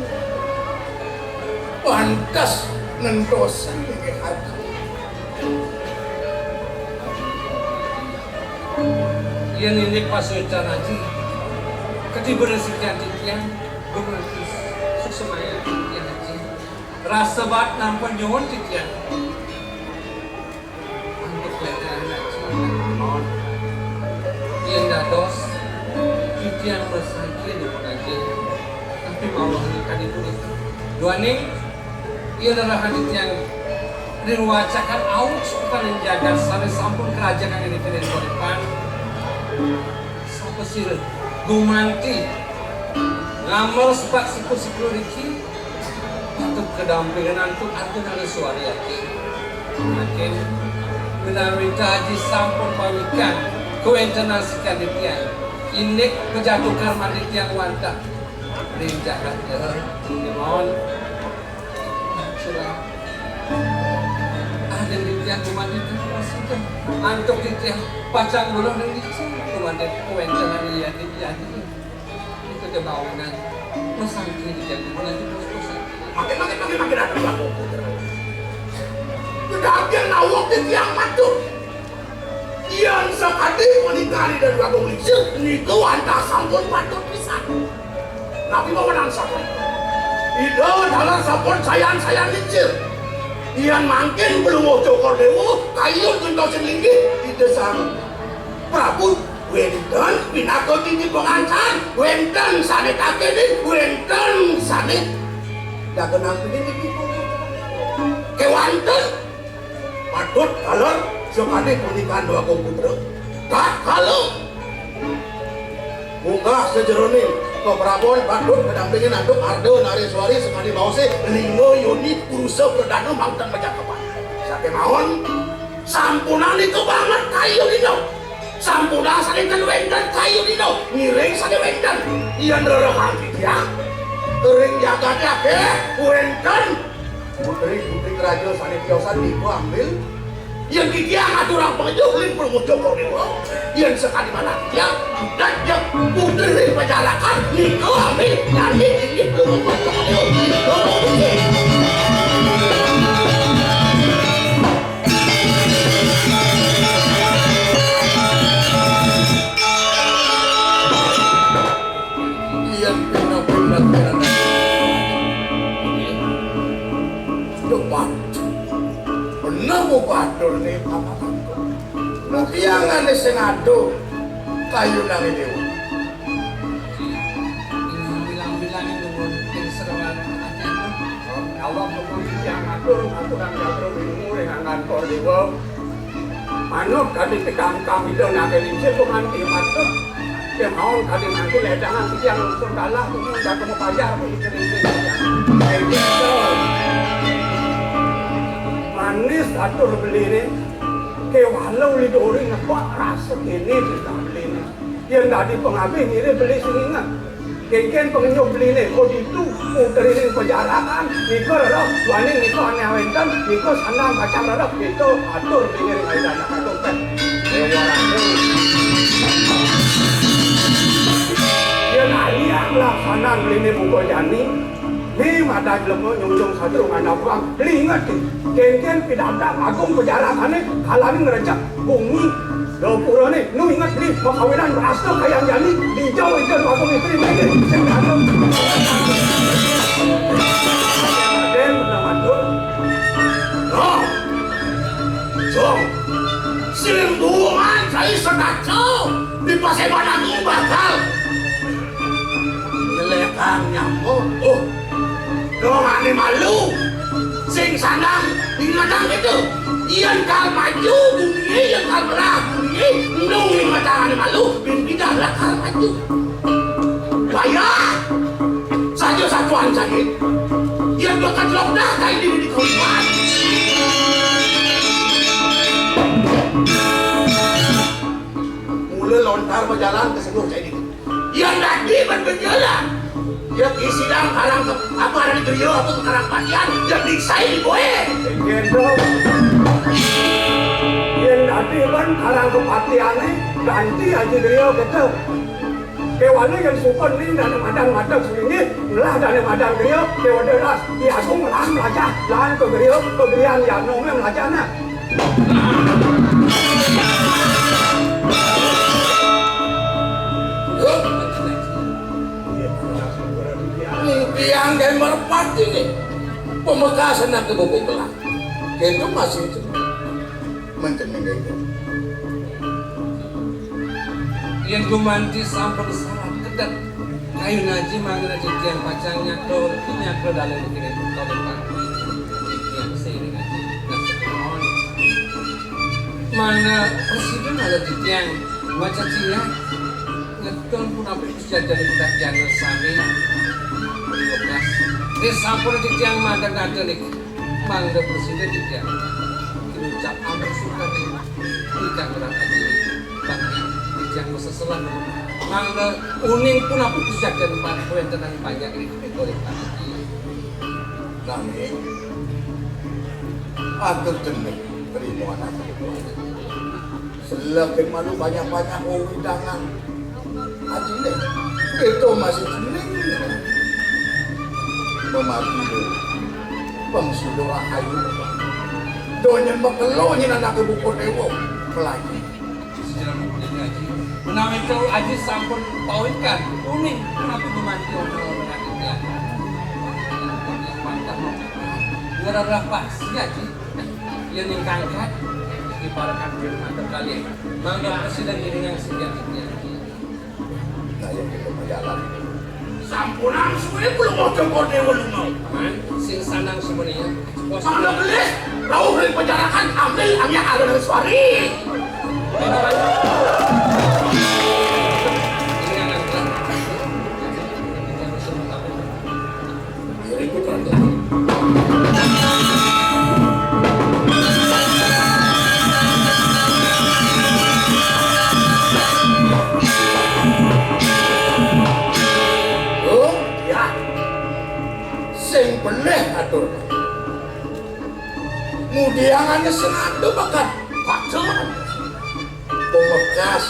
Pantes ngentosin iki Aji. Yén indik pasuécan Aji, ketiba resikan titiang, gumanti suksmaya titiang Aji. Rasa bat nampun nyuwun titiang. Antuk lekan Aji. Yén dados titiang masaki nyuwun Aji. Tapi mawon kadi punika. Duaning yén rahan titiang ring wacakan awit sukaning jagat sané sampun karajakan ing kene puripan. Sapa sira gumanti ngamel sepat siku-siku riki? Patut kedampingan antuk antunane suari ati. Makin menawi kaji sampun pawikan kawentenan sikan titiang. Indik pejatuh karman titiang wantah ring jagat leher. Nuwun. Sira. Ah, ring titiang gumanti terima kasih. Antuk titiang pacang weruh ring licin, dumadak kawéntenan liané jani. Nika kébawanan masangkring titiang, menawi bos-bosan. Makin, makin, makin, makin ada baku putra. Kedadian nawak titiang matur. Yén sakadi punika Ida Dwagung Lingsir, nika wantah sampun patut pisan. Napi mawinan sampun? Ida taler sampun sayan-sayan lingsir. Yén mangkin Palungguh Cokor Déwa kayun gentosin linggih, Ida Sang Prabu wénten pinaka titi pangancan, wénten sané takénin, wénten sané dagenampingin titi pangancan. Kéwanten patut taler sakadi punika Dwagung Putra. Tatkala munggah sajeroning kaprabon patut kadampingin antuk arda nareswari sakadi baosé lingga yoni purusa pradana mangda majangkepan. Sakémaon sampunang nika banget kayunina. Sampunang sané ten wénten kayunina ngiring sané wénten. Yén rerehang titiang ring jagaté akéh wénten putri-putri raja sané tiosan nika ambil. Yén titiang aturang pangejuh ring Palungguh Cokor Déwa, yén sakadi manah titiang, dajeg putri ring pajalakan nika ambil. Nani inggih Palungguh Cokor Déwa. Nika ambil. Yén pindah-pindah. Coba. Bener, Bu Batur né, apa? Mugi angané sing aduh kayunané déwa. Bilang-bilang nuwun ing seruan acan. Awak nuwun titiang matur, maturang jatru ring Anggan Kor Déwa. Manut kadi pikangkang Ida Naga Lingsir gumanti matur. Kémaon kadi mangkin ledangan titiang langsung kalah, tumun dhateng pajar, punika ring titiang. Manis atur beliné, kéwala uli duri nebak rasa kéné titiang beliné. Yén dadi pangabih ngiring beli sing inget. Kénkén pangenyuh beliné, kok ditu, putrining pajalakan, nika rereh, duaning nika ané awénten, nika sandang pacang rereh, nika atur beliné ring ayu atur pét. Déwa Ratu. Yén aliang laksanan beliné buka jani, Ni madan lema nyungjung satru ngandap perang. Beli inget, kénkén pidabdab agung pajarakané kalaning ngrejek gumi dapurané. Nu inget beli pakawinan brasta kayang jani, dija ida agung istri beli. Sing agung. Adén, udah mantul. Nah, Jong, sing buungan sai sekaca di Paseban Agung bakal nyelekang nyamuk. Oh, dongane malu. Sing sandang ingetang gitu. Yen kal maju bumi, yen kal belah bumi, endung ingetang ane malu, bin pindah lah kal maju. Bayar saja satuan sakit. Yen bakal lok dah kain diri di kawan. Mula lontar berjalan ke seluruh cai diri. Yang dadi berjalan. Dia isi dalam karang ke apa ada di geria apa ke karang patian, dia diksai di boe. Gendong. Yang dadi ban karang kepatiane ganti aja geria gitu. Kewane yang sukun ni dane madan madan sunyi, melah dane madan geria, kewa deras, di agung melah melajah, lan ke geria, ke gerian yang nome melajah nah. Tiang gawe merpati nih. Pamekasan aku buku kelas. Kento masih itu. Menceneng itu. Yen gumanti sampun sarat kedhep, kayun aji mangda titiang pacang nyakra, nyakra dalem kene utawi pati. Titiang seiring aji. Nah, sekemawon. Mangda prasida mangda titiang maca ciah. Ngeton punapi Gusti Aji Pudak Jana sami. Wekas. Ri sampun titiang mandeg nata niki. Mangda prasida titiang. Kinucap amur sukaning ingkang ngrangkajing bakti titiang maseselan. Mangda uning punapi Gusti Aji Pudak wénten ing panjak niki. Nanging atur jeneng. Trimo anak. Selebih malu banyak-banyak wewidangan. Aji né, kéto masih jeneng. Pemati lho. Pengsudo ayu. Donya makelo nyén anak buku déwa. Pelangi. Sejarah mengkulit ngaji. Menawi kau aji sampun pawikan, uning menawi gumanti wonten ing ati. Mantap, mantap. Ngerarah pasti aji. Yén ingkang kat, diparekan bil matur kalih. Mangga presiden ngiringang singgah titiang. Nah, ya kita berjalan. Sampunang suwe kula maca Kodewa lunga. Man, sing sanang semuanya. Mangga gelis, rauh ring pejarakan, ambil amyak alun suari. Ini anak-anak. Oh, ya. Sing pelih atur. Mudiangané sing adu bakat. Pacul. Pemekas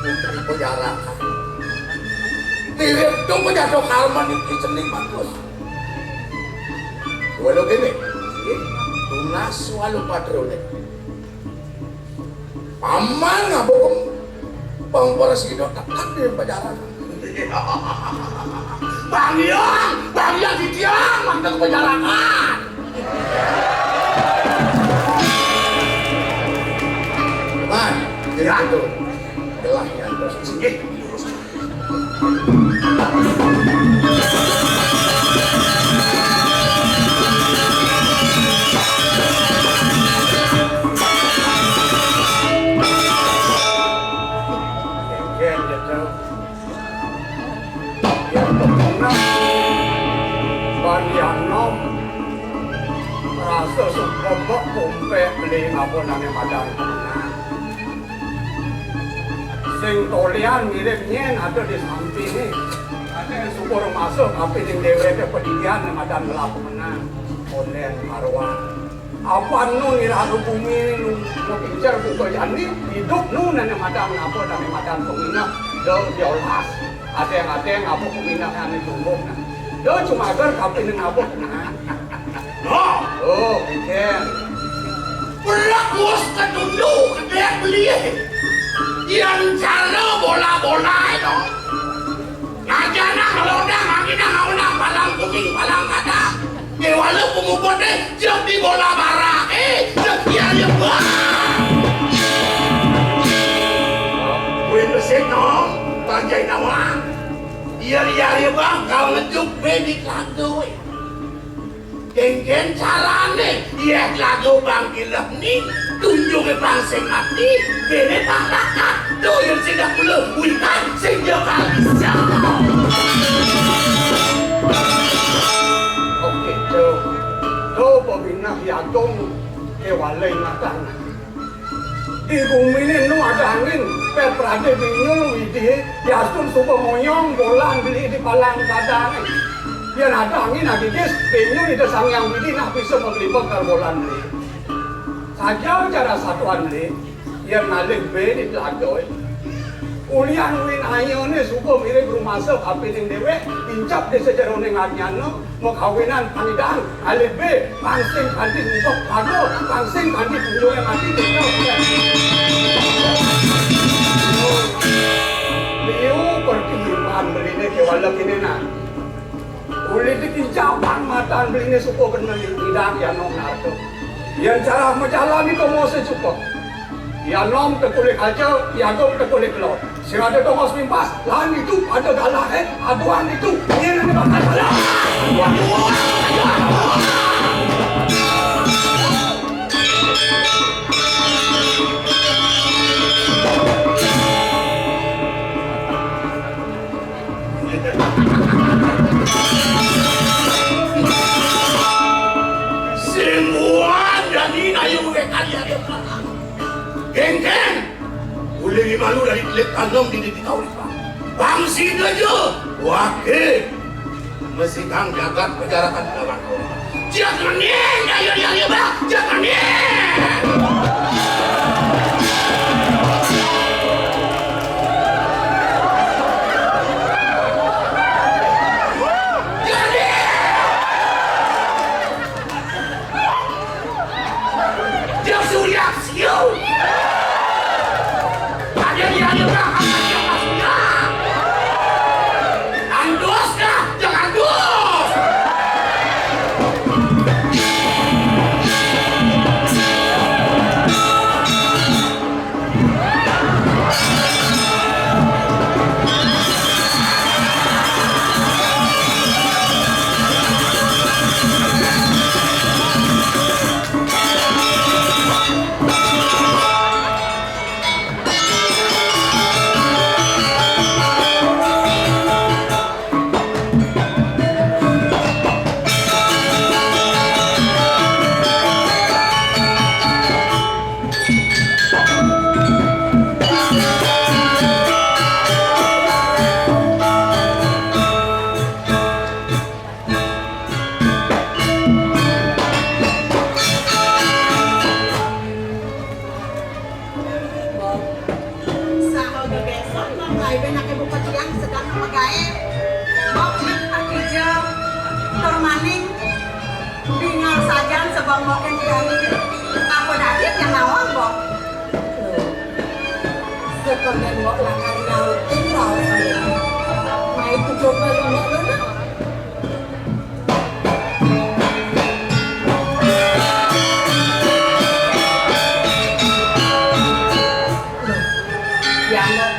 putri pejarakan. Mirip to pejato karman iki cening bagus. Walu kéné. Tunas walu patrone. Paman ngabuk pengperes gitu tekan di pejarakan. Bang Yang, Bang Yang titiang mantep pejarakan. Man, ya tuh. Gelah yang terus. Sini. Yen kepunah bani anom, rasa sumpek kumpek beli ngapun ane madan kepunah. Sing tolian ngirim nyen ada di sampinge. Ate syukur masuk api ning dheweke padidian madan ngelap menang. Onden arwah. Apan nu ngira bumi nu mapincer buka jani, hidup nu nane madan ngapa dane madan peminah, da diolas. Ateng-ateng ngapa peminah ane tumbuh nah. Da cuma agar kapining ngapa nah. Nah. Oh, piken. Berak mus ketundu kedek beli. Yang cara bola-bola itu. Ngajana ngelodang, angina ngaunang, palang kuning, palang kada. Kewala pemuput eh, jam di bola barak eh, jam dia dia bah. Kue mesin no, panjai nawa. Iya iya iya bang, kau ngejuk bedik lagu eh. Kéngkén carané, yéh lagu bang kileh ni, tunjunge bang sing mati, bene bang lakat, doyen sing dak kula, witan sing ya kalisa. Oke, do. Do pabinah yatung kewale ingatan. Di gumine nu ada angin, pet prade binyul widi, yastun suba moyong, bolan beli di palang kadane. Yen ada angin agigis, binyul ida sangyang widi nak bisa maglibet kar bolan beli. Saja cara satuan beli, yen ngalih be di telaga. Ulian win ayane suba mirip rumasa kapining dewek, incap di sejerone ngadnyana, Makawinan pangidang, alih be, pangsing kanti ngubek paga, pangsing kanti tunjunge mati, tinggal. Liu pertimbang beline kewala kine nah. Uli dikincapang matan beline suka bener idang ya nom narto. Yen cara majalan itu mau sesuka. Yanom tekulik aja, yagok tekulik lo. Sing ada tongos mimpas, lan itu ada galah eh, aduan itu. Ini nanti bakal salah. Aduan. Semua jadi ayo kalian. Geng-geng. Ulih malu dari telit anom di di kauripan. Bangsi aja. Wake. Mesikang jagat pejarakan lawan. Jangan nih, ayo dia ayo bang. Jangan nih. Bang Moken kami. Apa dadi nyang nawang, Bang? Loh, sekonden wong lakar nyautin raos. Mai tujuh malu nek lho, Nak. Loh, ya, Nak.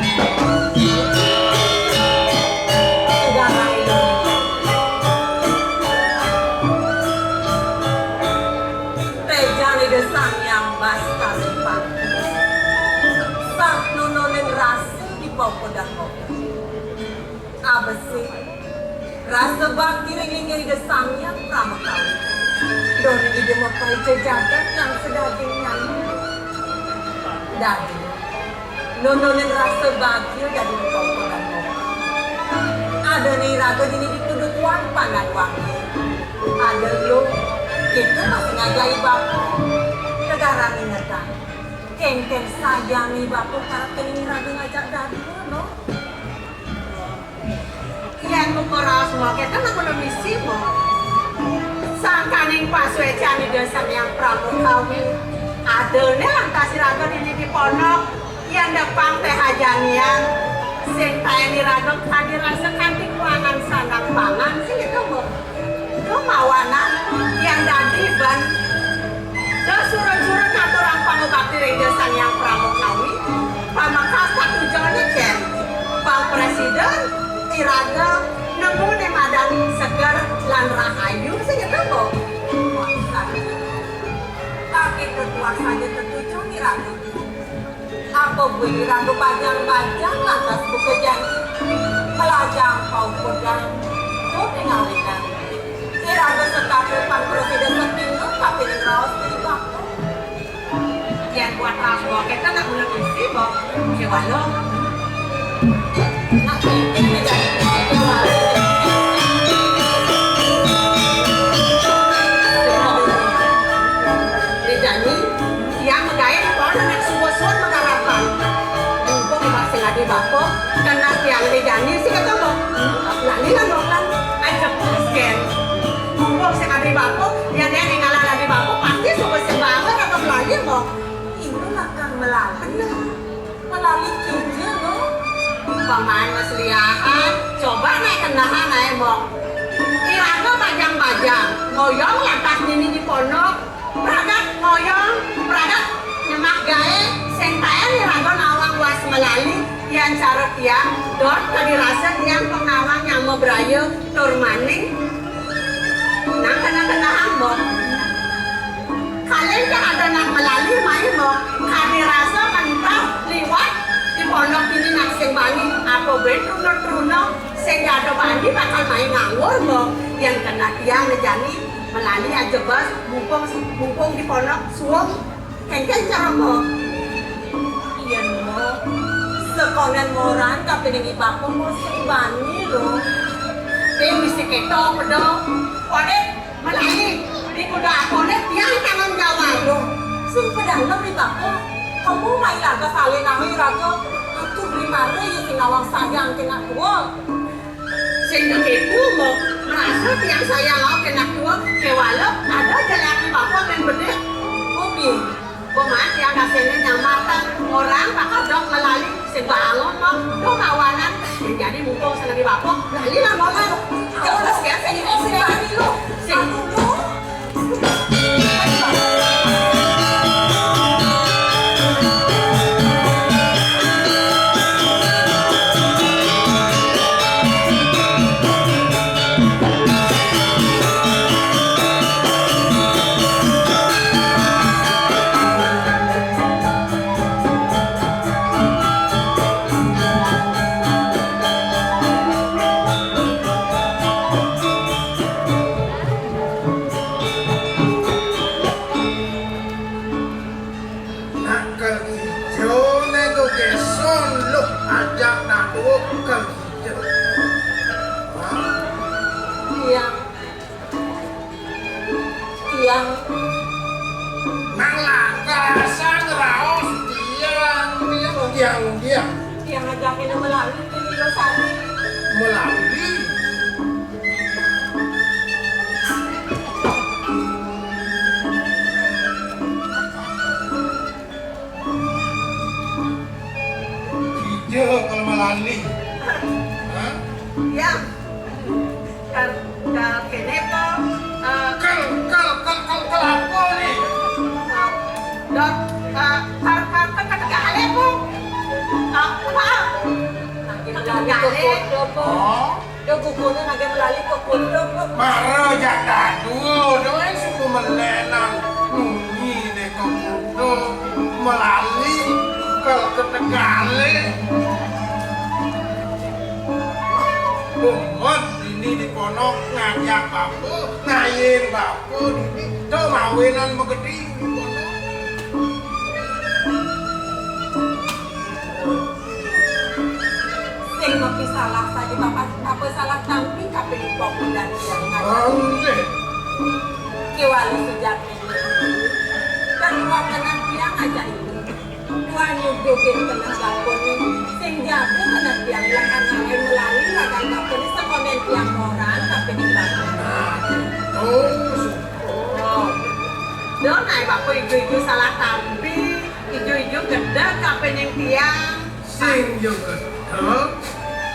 Udah, Rai. Tejan Ida Sang Hyang Bastari Pati. Sah nununin rasa di popodan moga. Abesi, rasa bakti ring linggih Ida Sang Hyang Pramakawi. Don Ida mapai jejagat yang sedaging nyanyi. Dadi, nununin rasa bahagia dadi di popodan moga. Ada ni raga dini dituduh tuan pandan wangi. Ada lu, kita masih ngajahi bapa. Kegarang ingetan. Kengken saja ni bapa karep kening raga ngajak dadua, no. Yén mung raos mengkéné nak mula misi, Mbok. Sangkaning pasuécan Ida Sang Hyang Prabu Kawi. Adané lantas iraga dini di pondok, yén depang téh ajanian, sing taén iraga kadi rasa kanthi kuangan sandang pangan, sing kéto, Mbok. Dumawanan yén dadi ban. Dah surut-surut ngaturang pangubakti ring Ida Sang Hyang Pramakawi. Pamekas katujoné kén? Pang presiden, iraga nemu né madan seger lan rahayu sing ketemu. Kaki ketuas saja tetuju iraga. Apa buin iraga bajang-bajang lantas buka janji. Melajang paukudan, kuning awinan. Iraga setata pang presiden setino kapining raos diri bapa. Yén buat raos bokét nak mula misi, Mbok. Kéwala. Nak penting nih, janji. Nih, janji. Tiang magaé pon anak suwa-suwa magarapan. Mumpung Mbok sing adi bapa, keneh tiang adi jani sing ketemu. Lali lan Mbok lan. Ajep, Ken. Mumpung sing adi bapa, yén tiang ninggalang adi bapa, pasti suba sing banget apa melali, Mbok. Ibu lakar melali. Melali kija, Mbok. Pamain wis liahan, coba naik kenahan ae, Mbok. Iraga bajang-bajang, ngoyong lantas nini di pondok. Pragat ngoyong, pragat nyemak gaé, sing taén iraga nawang was melali, yén cara tiang, dot kadi rasa tiang pang nawang nyama braya tur maning. Nang kena-kena ambok. Kalih ké ada nak melali mai, Mbok, kadi rasa mentah liwat di pondok dini nak sing bani, apa buin truna-truna sing ada bani bakal mai nganggur, Mbok. Yén kena tiang né jani, melali ajebas, mumpung, mumpung di pondok suung, kéngkén cara, Mbok. Iya, Mbok. Sekonden moran kapining i bapa, Mbok, sing bani, lo. Té mesti kéto, pedo. Koné melali, di kuda aponé tiang tanggung jawab, lo. Sing pedalem i bapa. Kamu mai raga salin nami raga. Atuh beli mara ya sing nawang sayang kena tua. Sing kéto, Mbok, merasa tiang sayang awak kena tua, kéwala ada jalan di bapa men bedik. Kopi, komat tiang kasihnya nyamatan orang bakal dok melali, sing bangun, Mbok, dok awanan, sing jadi mumpung sing di bapa, lali lah, Mbok, kan. Terus ya, sing ini, sing lali, lo. Sing. Nak kal ijo nego geson loh, ajak nak tuh kal ijo. Tiang, tiang. Nang langkasa ngraos tiang, tiang, tiang, tiang. Tiang ajakin melali, ini lo sari. Melali. Lali. Hah? Ya. Kal, kal kéné apa? Eh, kal, kal, kal, kal, kal apa né? Eh, dot, eh, kal, kal, kal, kal, kal apa? Eh, apa? Lagi melali ke kota apa? Oh. Yo guguné lagi melali ke kota apa? Mara jak dadua, doé suku melenan. Nunyi né ke kota, melali, kal ke Tegalé. Umat dini di ponok ngajak bapa, ngayin bapa dini, to mawinan magedi di ponok. Sing mesti salah saja, Bapak. Apa salah tampi kapining pok dan yang ngajar? Kéwala sejatiné. Dan watenan tiang aja itu. Tuhan nyuguhin kena sampun sing jaga kena tiang yang akan melali akan kapining sekonden tiang orang kapining bapak. Oh, syukur. Oh. Don, ai bapa ijo-ijo salah tampi, ijo-ijo gedeg kapining tiang. Sing yo gedeg.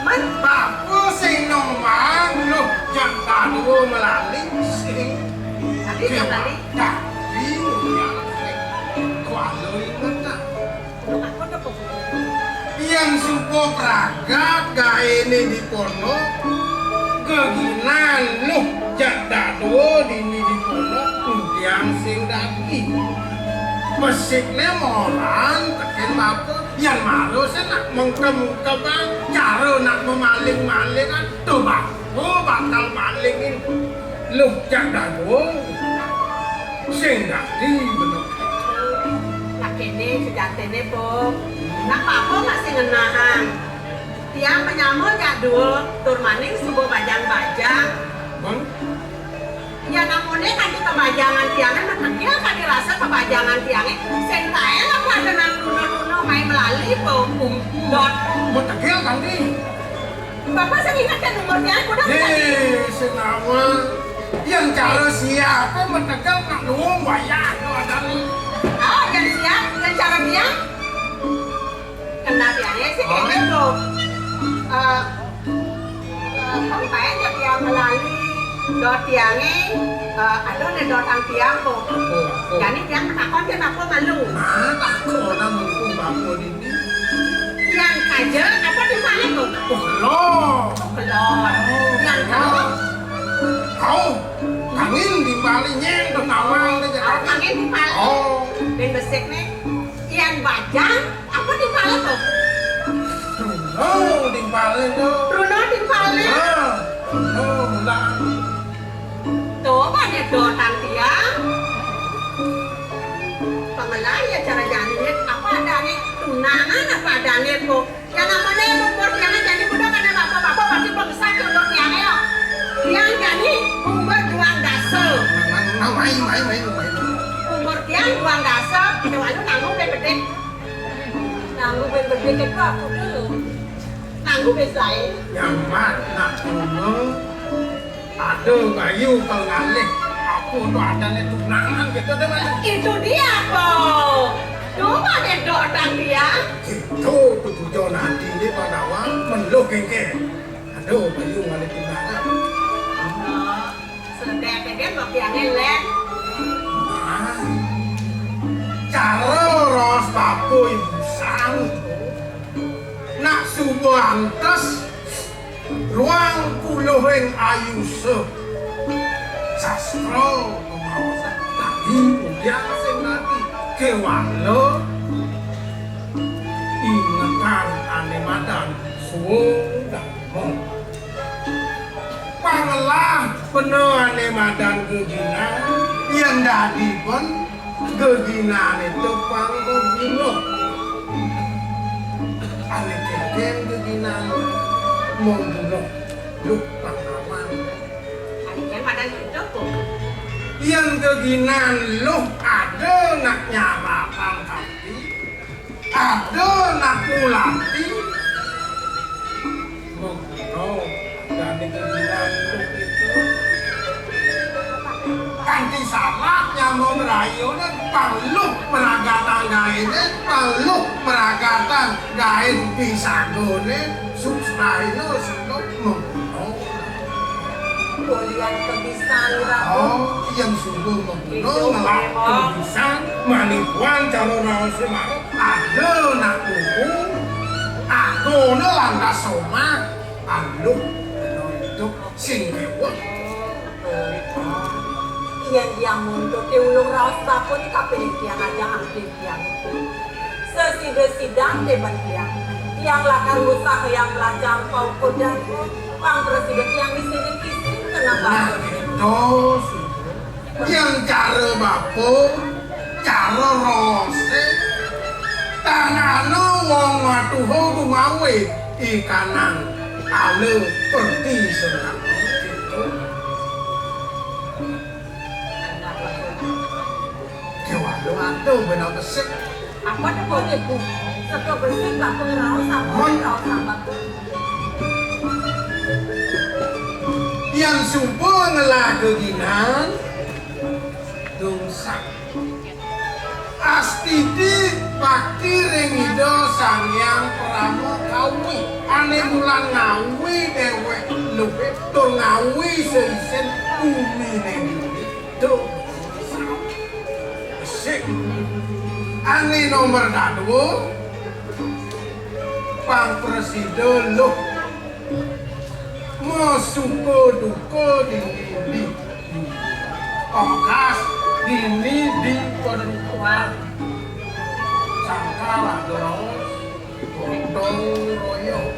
Men? Bapa sing nomang, luh, jak dadua melali, sing. Tadi jak melali? Tadi, ya, kuala inget, nak. Yén suba pragat gaéné di ponok, geginan luh jak dadua dini di ponok, tiang sing dadi. Besikné moran tekén bapa, yén mara sing nak mengkem-mengkeman, cara nak memaling-malingan, to bapa bakal malingin luh jak dadua. Sing dadi bener. Nah, kéné sejatiné, Pung. Nak bapa masih ngenahang. Tiang panyama jak dua, tur maning suba bajang-bajang. Bang? Ya, namuné kanti kabajangan tiangé, metegil kadi rasa kabajangan tiangé. Sing taén apa ada nang tuna-tuna mai melali, Pung. Dot. Metegil kanti. Bapak sing inget kan umur tiang, kuda? Hé, senawa. Yén cara siap, metegel nak luung wayah to adané. Ah, yén siap, yén cara tiang. Kena tiangé sih kéné to. Eh, eh, kong paén ya tiang melali. Dot tiangé, eh, aduh, né dot ang tiang to. Jani tiang takon kén apa malu. Ah, takon nang mumpung bapa di Yang kaja apa timpalé, Kong? Oh, kelor. Oh, kelor. Yang kelor. Au, kangin timpalé nyén to nawang to. Au, kangin timpalé. Oh. Bén besik né. Yang bajang apa timpalé, Kong? Truna timpalé to. Truna timpalé. Ah, truna mulan. Tuh, pada dotan tiang. Pengelah ya cara jani, apa adané? Tunangan apa adané, Pung? Ya namanya umur tiangé jani budak ada bapak-bapak pasti pemesat umur tiangé ya. Tiang jani umur duang dasa. Nah, nah, nah, main, main, main, main. Umur tiang duang dasa, kita walu nanggung bén bedik. Nanggung bén bedik itu aku dulu. Nanggung bén lain. Yang mat nak dulu. Aduh, Bayu, kal ngalih. Apa to adané tunangan gitu deh, Mas. Itu dia, Po. Coba deh, dok, dan dia. Gitu, tujuan hatiné Pandawa, meluh kéngké. Aduh, Bayu ngalih tunangan. Oh, sedek deh, Mbok Tiangé, Lén. Nah, cara raos bapa ibu sang. Nak suba antes, ruang puluhing ayusa. Sastra pamaosan dadi, udiang sing dadi. Kéwala ingetan ané madan suung dharma. Pangelah pena ané madan geginan, yén dadi pén geginané to pang mabunuh. Ané kénkén geginan mabunuh, luh pang aman. Ané kén madan kéto, Pung. Yén geginan luh ada nak nyarapang kanti, ada nak ngulati. Mengkono, dadi geginan luh itu. Kanti salah nyama Iyone pang luh mragatang gaene, pang luh mragatang gaen pisagone, suksmaina sira mengkono. Kulian kebisan, Ratu. Oh, yen suba mengkono ngelak kebisan, manipuan cara raose mare. Ada nak buku, agone lantas somah, aluh, kena idup, sing mewah. Yen tiang muntuti ulung raos bapa ni kapining tiang ajeng ati tiang. Sesida-sidang demen tiang. Tiang lakar ngusahayang mlajah paukudan, pang prasida tiang isinin-isinin keneh bapa. Nah, ento, Sugih. Yen cara bapa, cara raose, tan ana wong matuha gumawe ikanang ala perti sengkang. Gitu. Déwa, aduh, bener besik. Apa tuh, Bu? Sego besik, Bapa, raos apa? Mon. Raos apa tuh? Yen suba ngelah geginan, dungsak. Astiti bakti ring Ida Sang Hyang Parama Kawi. Ane mulan ngawi dewek luwih, tur ngawi seisin bumine dini. Tuh, sik. Ane nomor dadua, pang prasida luh. Masuka duka dini di. Ongkas dini di padukuhan. Sangkal adoh. Gotong royong.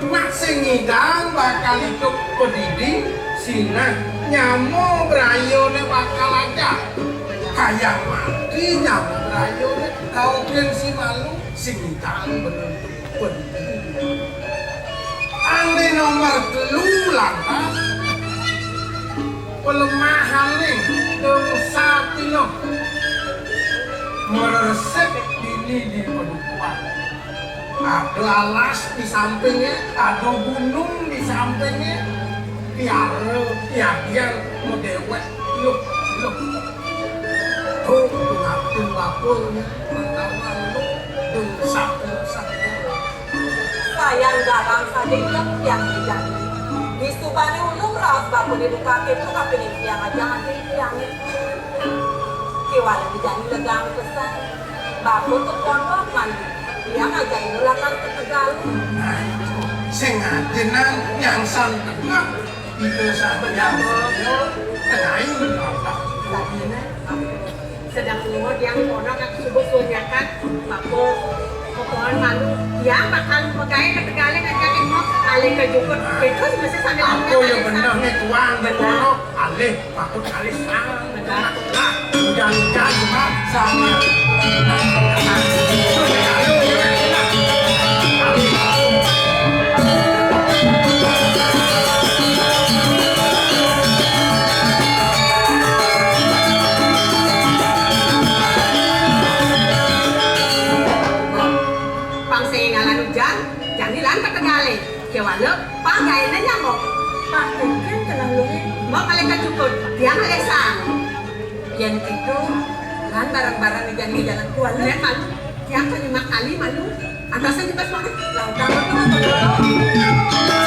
Nak sing ngidang bakal idup padidi, sinah nyama brayane bakal ajah. Kayang mati nyama brayane, tau gengsi malu, sing ngidang bener padidi. Ane nomor telu lantas, pelemahane dungsa pinoh. Meresik dini di padukuhan. Ada alas di sampinge, ada gunung di sampinge. Tiara, tiagian, mau dewek. Loh, loh. Tuh, ngatin bakul, pertama lu, dungsa, dungsa. Sayan garang saja yang tiang dijani. Disubane ulung raos bapane buka keto kapining tiang ajeng ati tiange. Kiwala dijani legang pesan. Bapa ke pondok mandi. Tiang ajeng inu lakar ke Tegalu. Sing ajenan nyangsan tengah. Kita sampeyan sedaya tengahi lampah. Sedeng lunga tiang kono kang suba sunyakan, bapa, kepoon malu. Tiang bakal magae ka Tegalle ngajakin mok alih ka jukut. Betul mesti sambil apa ya bener nih tuang di kono alih patut alih sang. Bener. Nah, ujan-ujan cuma sama. Pang sing ngalan ujan, jani lan ka Tegalle. Kewala, pang gaene nyambok. Pak Kengkeng kenang luhe. Mbok alih ka jukut, tiang alih sang. Yen kitu, lan barang-barang di jani jalan kuala. Yen malu, tiang ka lima kali malu. Antasan di pas malu. Lah, udah, udah, udah, udah.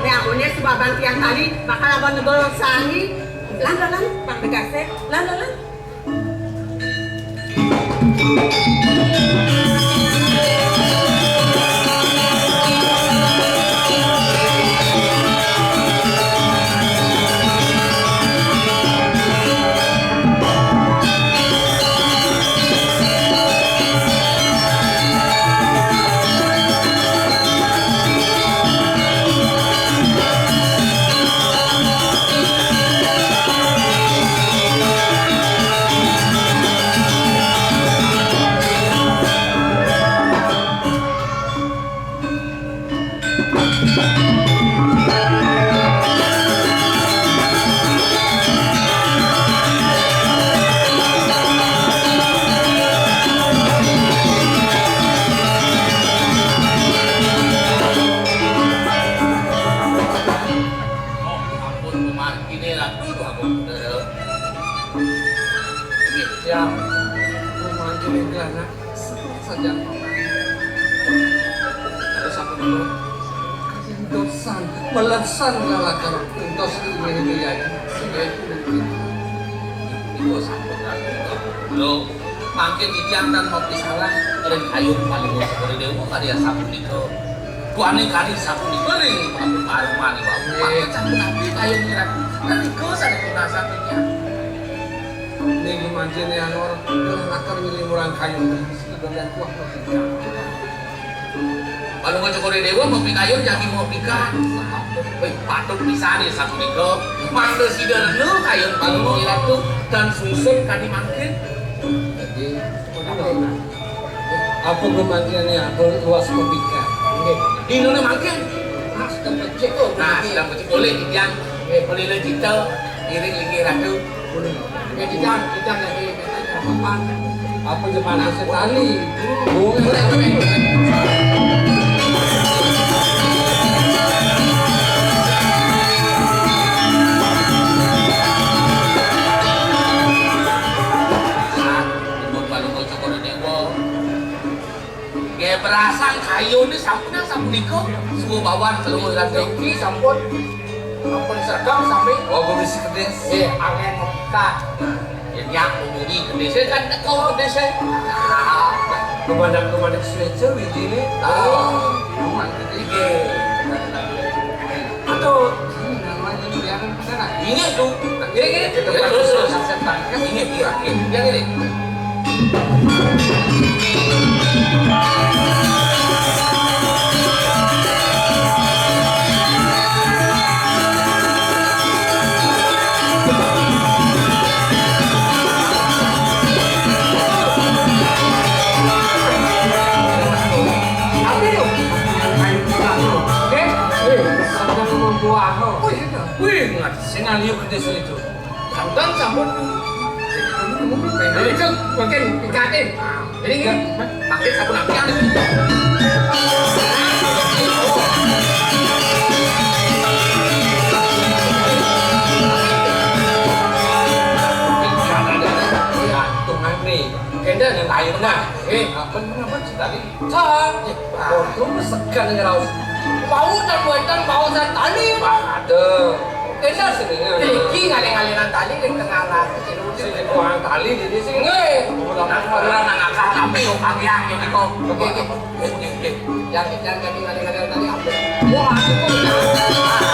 Nek amune sebabang tiang tali bakal abang negor sani. Lan, lan, lan, pang negase. Lan, lan, lan. Nggih, ya. Mangkin ing anak sajan paman. Terus aku dulu. Dosan, melesan lalakar entos ini, Yayi. Sehingga itu mungkin. Iku sampun, Raden. Lho, mangkin titiang tan mapi salah ring kayun Palungguh Cokor Dewa kaliyan sapunika. Duaning kali sapunika ring Prabu Paruman, Ibu. Nggih. Mangkin sampun napi kayun ngirat. Nika sané punasan titiang. Ning manjene anor, lalakar ngiring murang kayun. Sekedar kuah. Palungguh Cokor Dewa mapikayun jagi mapikan. Wih, patut pisan ya sapunika. Mangda sida rena kayun Palungguh Ratu tan sungsut kadi mangkin. Jadi, apa kemantiannya, apa luas mapikan? Nggih. Dinane mangkin. Nah, sedang becik. Nah, sedang becik. Boleh, Kijang. Nggih. Boleh le kita ngiring linggih Ratu. Boleh. Nggih, Kijang, Kijang lagi. Apa Jepang setali? Boleh, boleh. Saat ibu Palungguh Cokor Dewa. Nggih, berasang kayune sampun sapunika. Suwa bawan Palungguh Ratu. Niki sampun, sampun sergap sami. Oh, berisi kedis. Nggih, angin mekak. Ya, nyak, bunyi kedis kan teko kedis. Kepada, kepada seja widine. Oh, memang kedis. Nggih. Aduh, ini namanya tuh yang ke sana. Ini tuh. Ini, ini. Kita terus. Ini, iya, iya. Yang ini. Tapi lho, yang kayu kita tuh, oke? Wih, sampai membuah, oh. Wih, itu. Wih, ngat, sing aliu gede sih itu. Sampeyan sampun. Jadi itu mungkin ikatin. Jadi ini pakai sabun api anu. Gantungan nih. Kenda yang kayu nah. Eh, apa, apa sih tadi? Cang, waduh, segan ngraos. Bau dan wetan, bau dan tali. Waduh. Kena sini. Iki ngalih-ngalihan tali ning tengah laut. Sing kuang tali di sini. Nggih. Ora nang, ora nang akal tapi kok pangyang ya kok. Nggih, nggih. Nggih, nggih, nggih. Yang, yang tadi ngalih-ngalihan tali apa? Wah, aku kok.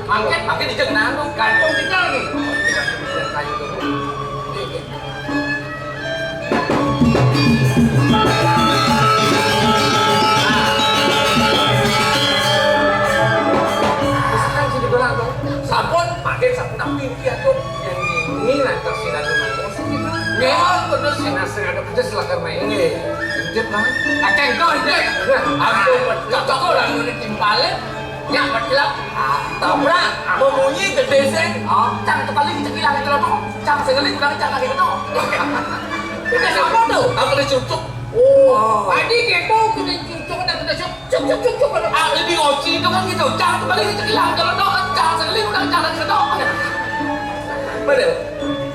Mangke, mangke dijeng nanu, gantung kita lagi. Sampun, makin sampun napi niki, aduh. Yang ini nanti sing anu nang musik itu. Nggih, bener sih. Nah, sing ada kerja silakan main. Nggih. Intip lah. Akeh to intip. Ampun, cocok ora ngene timpale. Nyak medlep. Tabrak, memunyi gede sing. Cang tepali kecekilan itu loh. Cang sing ngeling kurang cang lagi ketok. Itu siapa tuh? Aku dicucuk. Oh. Tadi kepo kuning cucuk, tak kena cucuk, cucuk, cucuk, cucuk. Ah, ini ngoci itu kan gitu. Jangan kembali ke hilang. Kalau tahu kan jangan sekali udah jangan gitu. Bener.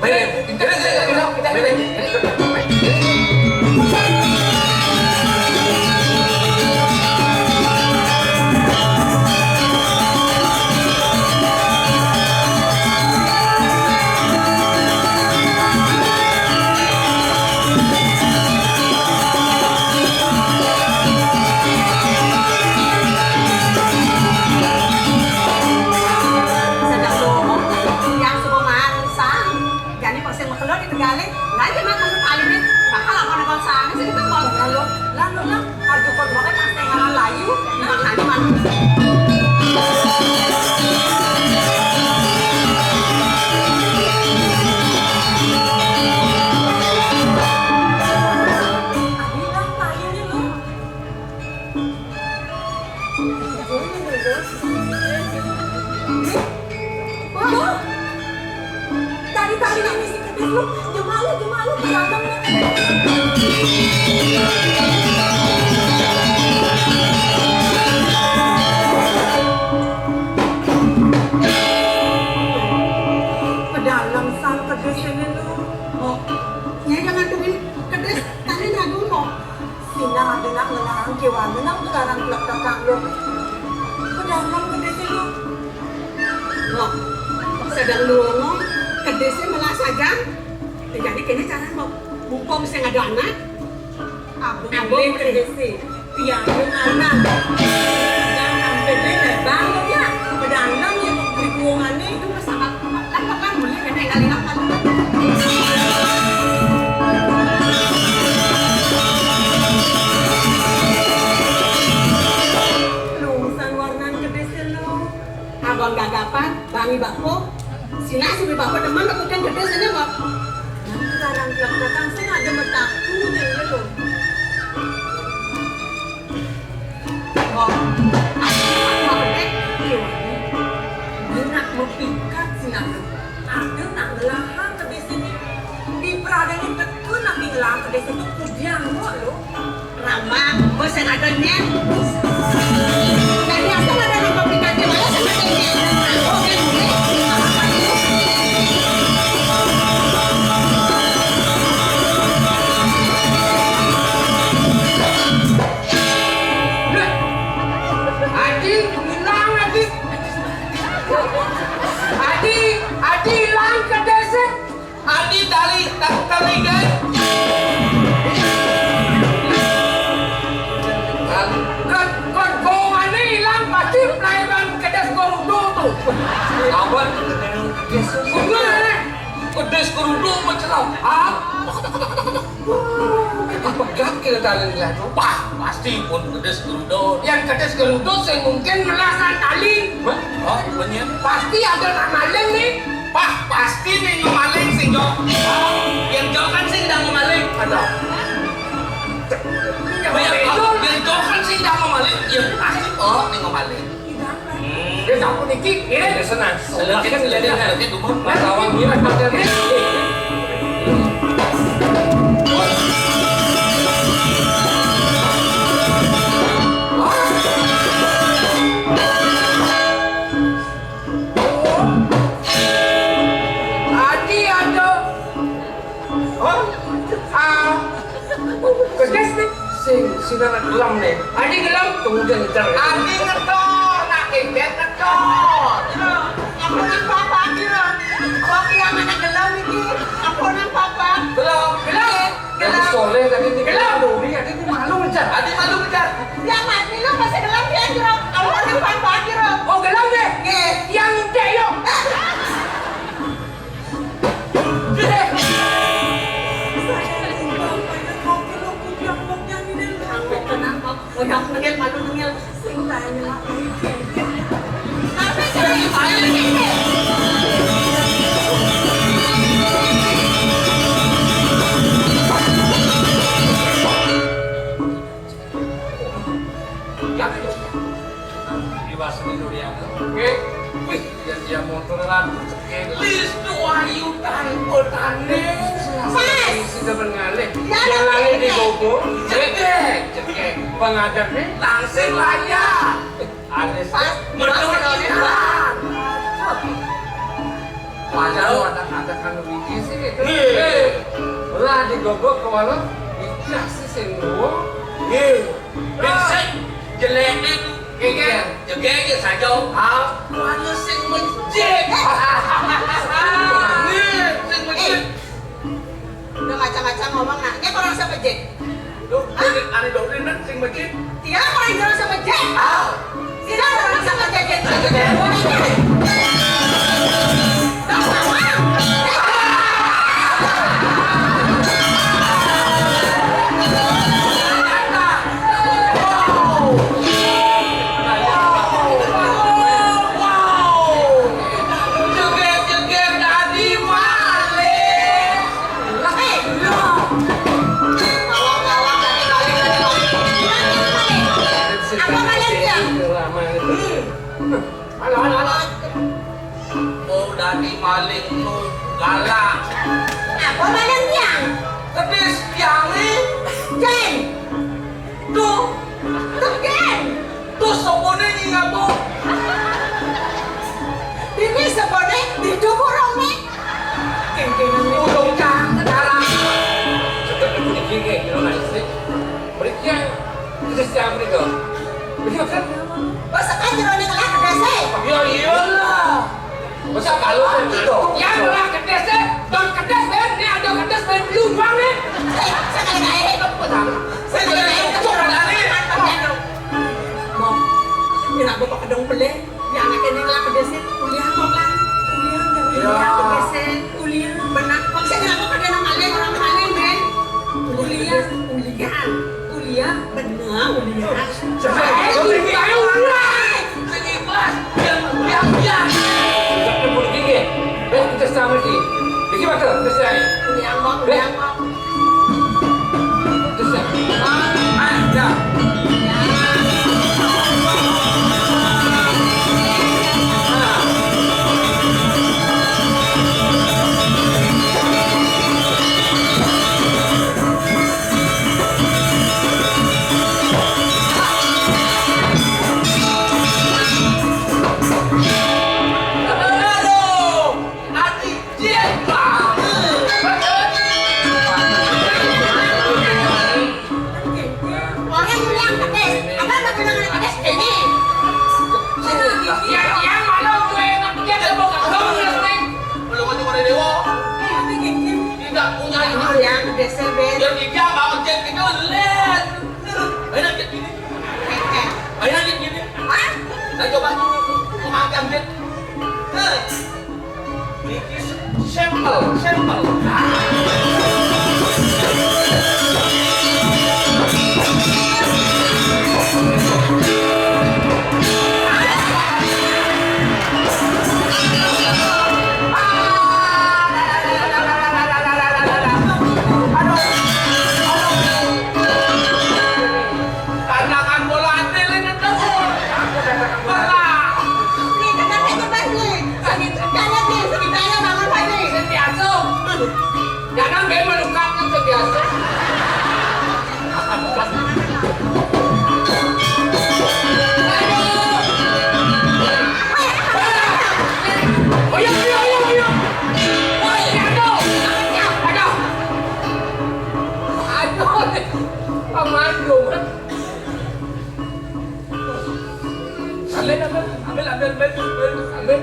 Bener. Bener. Bener. Bener. Sedang lomo, yang suka mansang. Jani pasti makelon di Tegalé. Lah, iya, Nang ngelahang kiwani nang tukarang plek-plekan lu. Pedalem kedisé lu. Loh, sedeng lu ngomong, kedisé melah sajang. Jadi kéné carané, Mbok. Mumpung sing ada anak, abang kedisé. Tiang anak. Yang hampir lebar lu ya. Pedalem ya, di kuwungané. Itu mah sangat, kan, kan, mulai kéné, kali, kan. Lungsan warnan kedisé lu. Abang gagapan, bangi bako. Sinah subi bako demen, aku kan kedisé né, Mbok. Sekarang tiap datang sih ada metaku, dia lu. Mbok, aku apa gedé? Iya. Dia nak mepikat sinah lu. Ada nak ngelahang kedisé né. Di pradé né betul nak ngelahang kedisé né, kudiang, Mbok, lu. Rambak, bos yang ada nyén. Tadi asal ada nambah pribadi, malah sama nyén. Oke, mulai. Adi, bilang, Adi. Adi, Adi, hilang kedisé. Adi tali, ta-, tali, guys. Kan, kan, gowongé ilang pasti pelaiban kedis Gerudo tuh. Awan, kedis. Bener, eh? Kedis Gerudo mencelau. Ah? Pegat kita tali lihat. Wah, pasti pun kedis Gerudo. Yang kedis Gerudo sing mungkin melasan tali. Hah? Oh, bener. Pasti ada nak maling nih. Wah, pasti nih ngemaling sing jauh. Yang jauh kan sing udah ngemaling. Ada. Yang jauh, yang jauh kan sing udah ngemaling. Yang pasti oh nih ngemaling. Hmm. Dia sapu niki, ya. Ya, senang. Selagi, selagi, selagi, dumun. Lawan dia, pakai. Adi ada. Oh, ah, kedis nih. Sing, sing anak gelem nih. Adi gelem, tunggu dia ngejar. Adi ngetor, nak kebet ngetor. Ampunan papa kira. Kok yang anak gelem ini? Ampunan papa. Gelem. Gelem. Adi soleh tadi ini. Gelem. Dori, Adi ini malu ngejar. Adi malu ngejar. Ya mati lu masih gelem ya, Jero. Ampunan papa kira. Oh, gelem deh. Nggih. Yang cek yuk. Di bahasa Indonesia. Oke. Wih, ya dia motor lalu cekel. Lis tuh ayu tanpa tanding. Mas. Sudah mengalih. Ya, jalannya di gogo. Cekek, cekek. Pengadarnya langsung layar. Ada pas, menurut jalan. Padahal ada-ada kan biji sih gitu. Iya. Lah di gogo ke walau dikasih sing duo. Iya. Sing jelek itu. Iya. Jelek aja saja. Ah, mana sing masjid? Nih, sing masjid. Udah macam-macam ngomong, nah. Ini orang siapa, Jek? Duh, ini aneh dong, ini sing masjid. Tidak orang jelas sama Jek. Ah. Tidak orang sama Jek. Jek. Jek. Jek. Apa kalian bilang? Halo, halo, halo. Oh, dadi maling nu galak. Apa maling tiang? Kedis tiangé. Jén. Tuh. Tuh, Jén. Tuh, soponé nying apa? Dini soponé di dukur omé. Kéngkénan ulung cang sekarang. Sedek ibu niki nggih, kira naik sih. Mriki Terus yang itu. Bener kan? Masa kan jeroné ngelah kedés é? Ya iyalah. Masa kalau kan gitu? Yang ngelah kedés é, don kedés bén, né ada kedés bén lu doang né. Eh, sekali kali. Sekali kali. Kok ada né? Mau. Ini aku kok kedong pelé. Yang anak ini ngelah kedés é, kuliah kok kan? Kuliah, kuliah kedés é, kuliah. Benar. Maksudnya aku kada nang maling, orang maling, bén. Kuliah, kuliah. Kuliah, benar, kuliah. Saya juga, ayo, udah. Sing ikhlas, biar, biar, biar. Kita pun gini, ya. Eh, kita sama di. Dikit waktu, kita saya. Kuliah, Bang, kuliah, Bang. Terus ya. Ah, ya. Aduh, hati jin, Pak. Orang yang kedés, apa, apa, apa, kedés ini? Ya, ya, malah gue yang dia ada mau ketemu, Neng. Belum aja pada dewa. Tidak punya ini. Yang kedés, bén. Yang dia mau cek kita, lihat. Ayo, cek ini. Ayo, cek ini. Hah? Nah, coba. Mau makan, Dit. Hah? Niki sampel, sampel. Karena kan bola hati lagi ketemu. Bola. Nih, kena aja, Bang, nih. Sakit, jangan, nih, sakit aja, bangun, Bang, nih. Biasa. Jangan main melukat, kan, biasa. Aduh. Oh, iya, iya, iya, iya. Oh, iya, aduh. Aduh. Aduh. Paman, Roman. Ambil, ambil, ambil, ambil, ambil, ambil.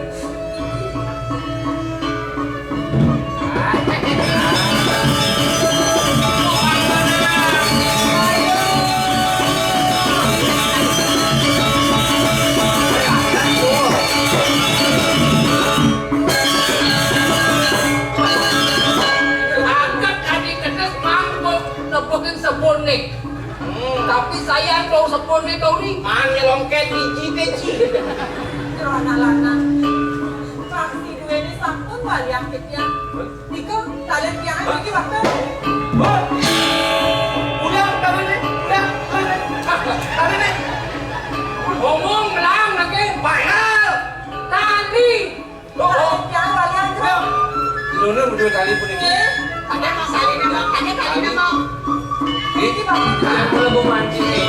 Angkat kaki kedés, mangkuk, nepukin sabun nih. Hmm. Tapi saya tau sabun nih, tau nih. Mana longket biji teh, Ci? Roh anak lanang. Praksi duéné sampun waliang titiang. Nika, kalian tiang lagi waktu. Hah? Udah, tadi nih, udah, tadi nih. Tadi nih. Ngomong, melang, lagi. Final. Tadi. Loh, loh. Jangan balik aja. Loh, loh, udah kali pun ini. Ada masalah nama, ada kali nama. Ini, kalau mau mancing nih.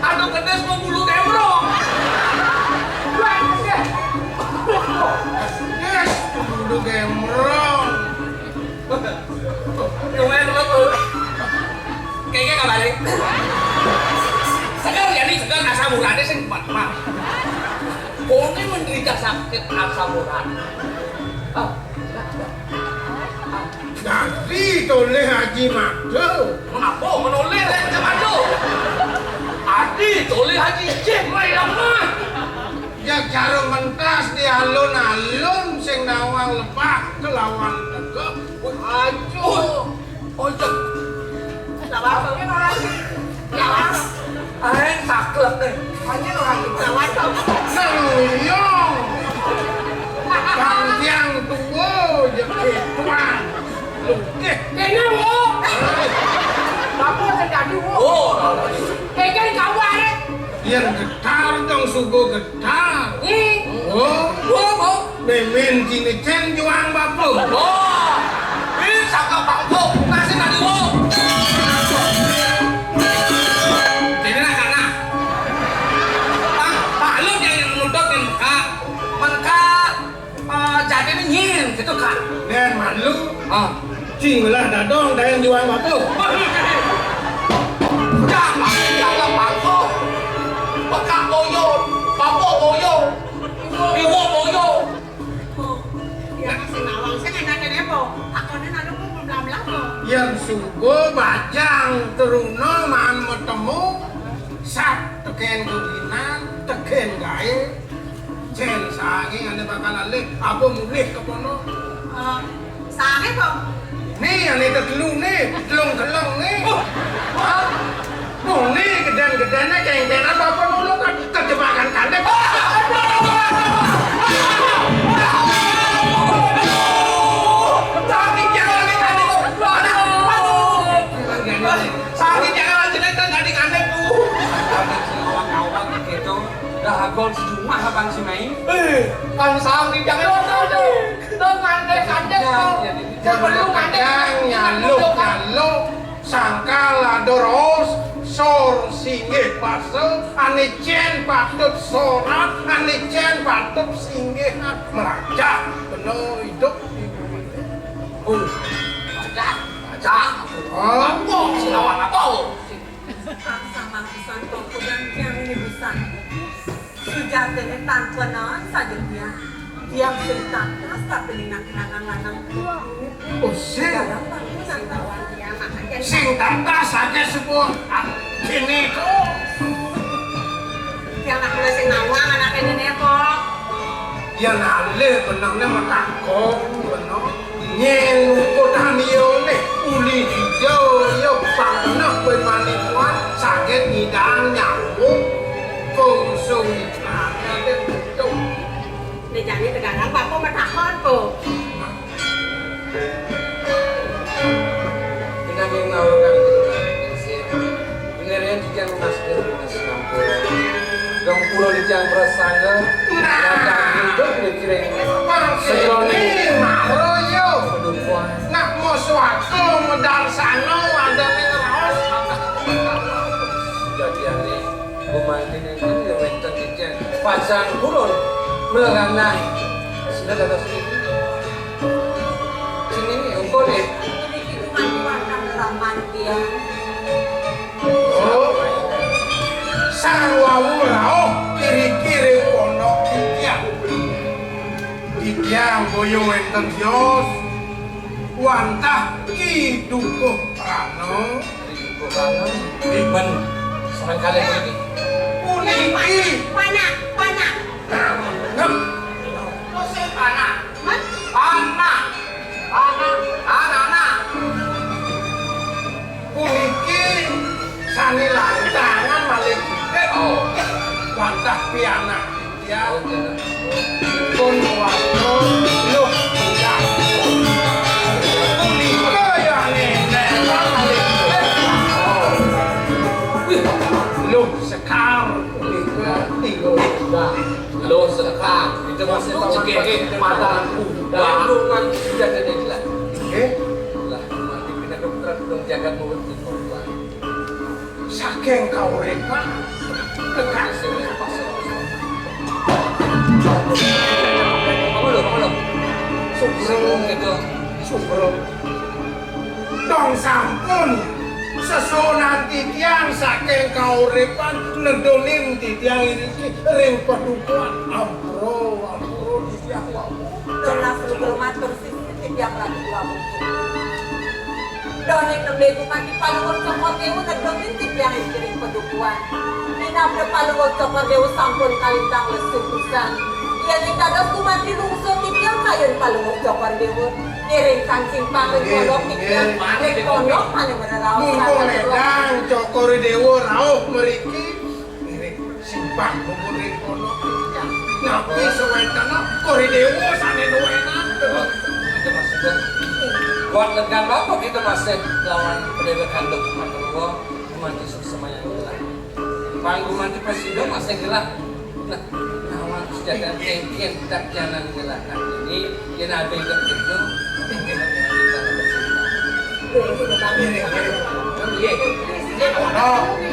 Aduh, kedés mau bulu gembrong. Yes, bulu gembrong. Lumayan, Bang. Kayaknya kabaré. Seger ya nih, seger, asam uratnya sing kuat, Bang. Koné menderita sakit asam urat. Ah, jadi tolih Haji Madu. Kenapa menolih Haji Madu? Adi tolih Haji Cih, mai lemah. Ya, jarum mentas di alun-alun sing nawang lebah kelawan tegep. Aduh. Ojek. Lawan. Lawan. Aing saklek nih. Hanya orang lawan. Seruyung. Bang Tiang Tua, ya, gitu, Bang. Nggih. Kene, Bu. Bapak sing dadi, Bu. Oh, eh, kan kaware. Yen getar dong sugo getar. Hmm. Oh. Oh, Bu. Mimin kini cen juang bapak. Oh. Ini saka bangku. Kasih tadi, Bu. Ini lah kana. Pak, Pak Lut yang nuntut kan, Kak. Mengka, eh, jadi ini nyin gitu, Kak. Den malu. Ah. Cing lah dadong dayang juang bapak. Jangan, jangan bangku. Peka boyo, bapak boyo. Iwo boyo. Oh, ya masih nawang sing enake apa? Takone anu ku mlamlah to. Yen sugo bajang teruna man metemu, sat teken kuwinan, teken gae. Jen sange ane bakal alih, apa mulih ke kono? Eh, sange to? Ni ane tegelu ni, telung geleng ni. Oh. Hah? Muni geden-gedene kengkenan bapak nulung kan terjemahan kandek. Sakit ya kali tadi kok. Aduh. Sakit ya kali tadi kandek tuh. Awak-awak gitu. Dah agol sejumah abang si Mei. Eh, kan sakit ya kali tadi. Tuh kandek-kandek kok. Sebelum kandek. Nyaluk, nyaluk. Sangkal ada raos, sor singgih basa, ane cen patut sorat, ane cen patut singgih melajah. Bener idup di bumi. Oh, melajah, melajah. Oh. Apa? Sing lawan apa? Angsam-angsan kok kudang tiang ini busan. Sujatine tanpa naon saja tiang. Tiang sing tangkas tapi nak lanang-lanang. Oh, sing. Dalam bangunan lawan tiang, makanya sing tangkas saja sebuah kene kok. Tiang nak mulai sing nawang anak ini kok. Ya nalih benangnya metakong, benang. Nyen kodan iya ne uli hijau iya pangkena kowe mani kuat saged nyidang nyambung konsum ate pucuk. Nek jane tegaran bapak metakon kok. Ina ning nawakan Pengerian titiang masker sampun. Dong kula titiang prasangga. Datang hidup mikiring setroning. Maro yo. Pedukuhan. Nak mau suatu medarsana ada ning raos. Jadiane gumanti enten ya wenten titiang. Pasang purun meleranah. Sudah dados ini. Sini engko deh. Niki gumanti wantah raman tiang. Oh, sang wau rauh kiri-kiri pondok titiang. Titiang boyo wenten sios, wantah Ki Dukuh Prana. Ki Dukuh Prana, riben sareng kalih puniki. Puniki. Panak, panak. Nah, ngep. Musim panak. Hah? Panak. Panak. Anak-anak. Puniki sane lantangan malih gedhe. Oh. Wantah pianak titiang. Oh, iya. Pun warga luh tunggal. Punika ya nenek malih gedhe. Oh. Wih, luh sekar punika tiga tunggal. Luh sekar. Itu masih cekehe matan kuda. Lindungan sudah tidak jelas. Nggih. Lah, mati pindah dokter dong jagat mulut di korban. Saking kauripan, tekan sini. Kamu lho, kamu lho. Sugro. Sugro. Dong sampun sesuunan titiang saking kauripan nedonin titiang iriki ring padukuhan. Ampura, ampura titiang wau. Telas rukul matur sisih titiang Ratu Wabungku. Doning nembe bupati Palungun Cokor Dewa nedonin titiang iriki ring padukuhan. Minabda Palungun Cokor Dewa sampun kalintang lesu pisan. Yen ing dados gumanti lungsur titiang kayun Palungun Cokor Dewa. Ngiring sang simpang ring pondok titiang. Ring pondok mane mereraos. Mumpung ledang Cokor Dewa rauh mriki. Ngiring simpang mumpung ring pondok titiang. Napi sawetana Cokor Dewa sane nuwenan. Itu maksudnya. Buat legan apa kita masih lawan pendewek handuk matur kula, gumanti suksema yang gelah. Pang gumanti prasida masih gelah. Nah, lawan sejatan kengken tak jalan gelah. Nah, ini yen ada hidup itu. Nggih. Ana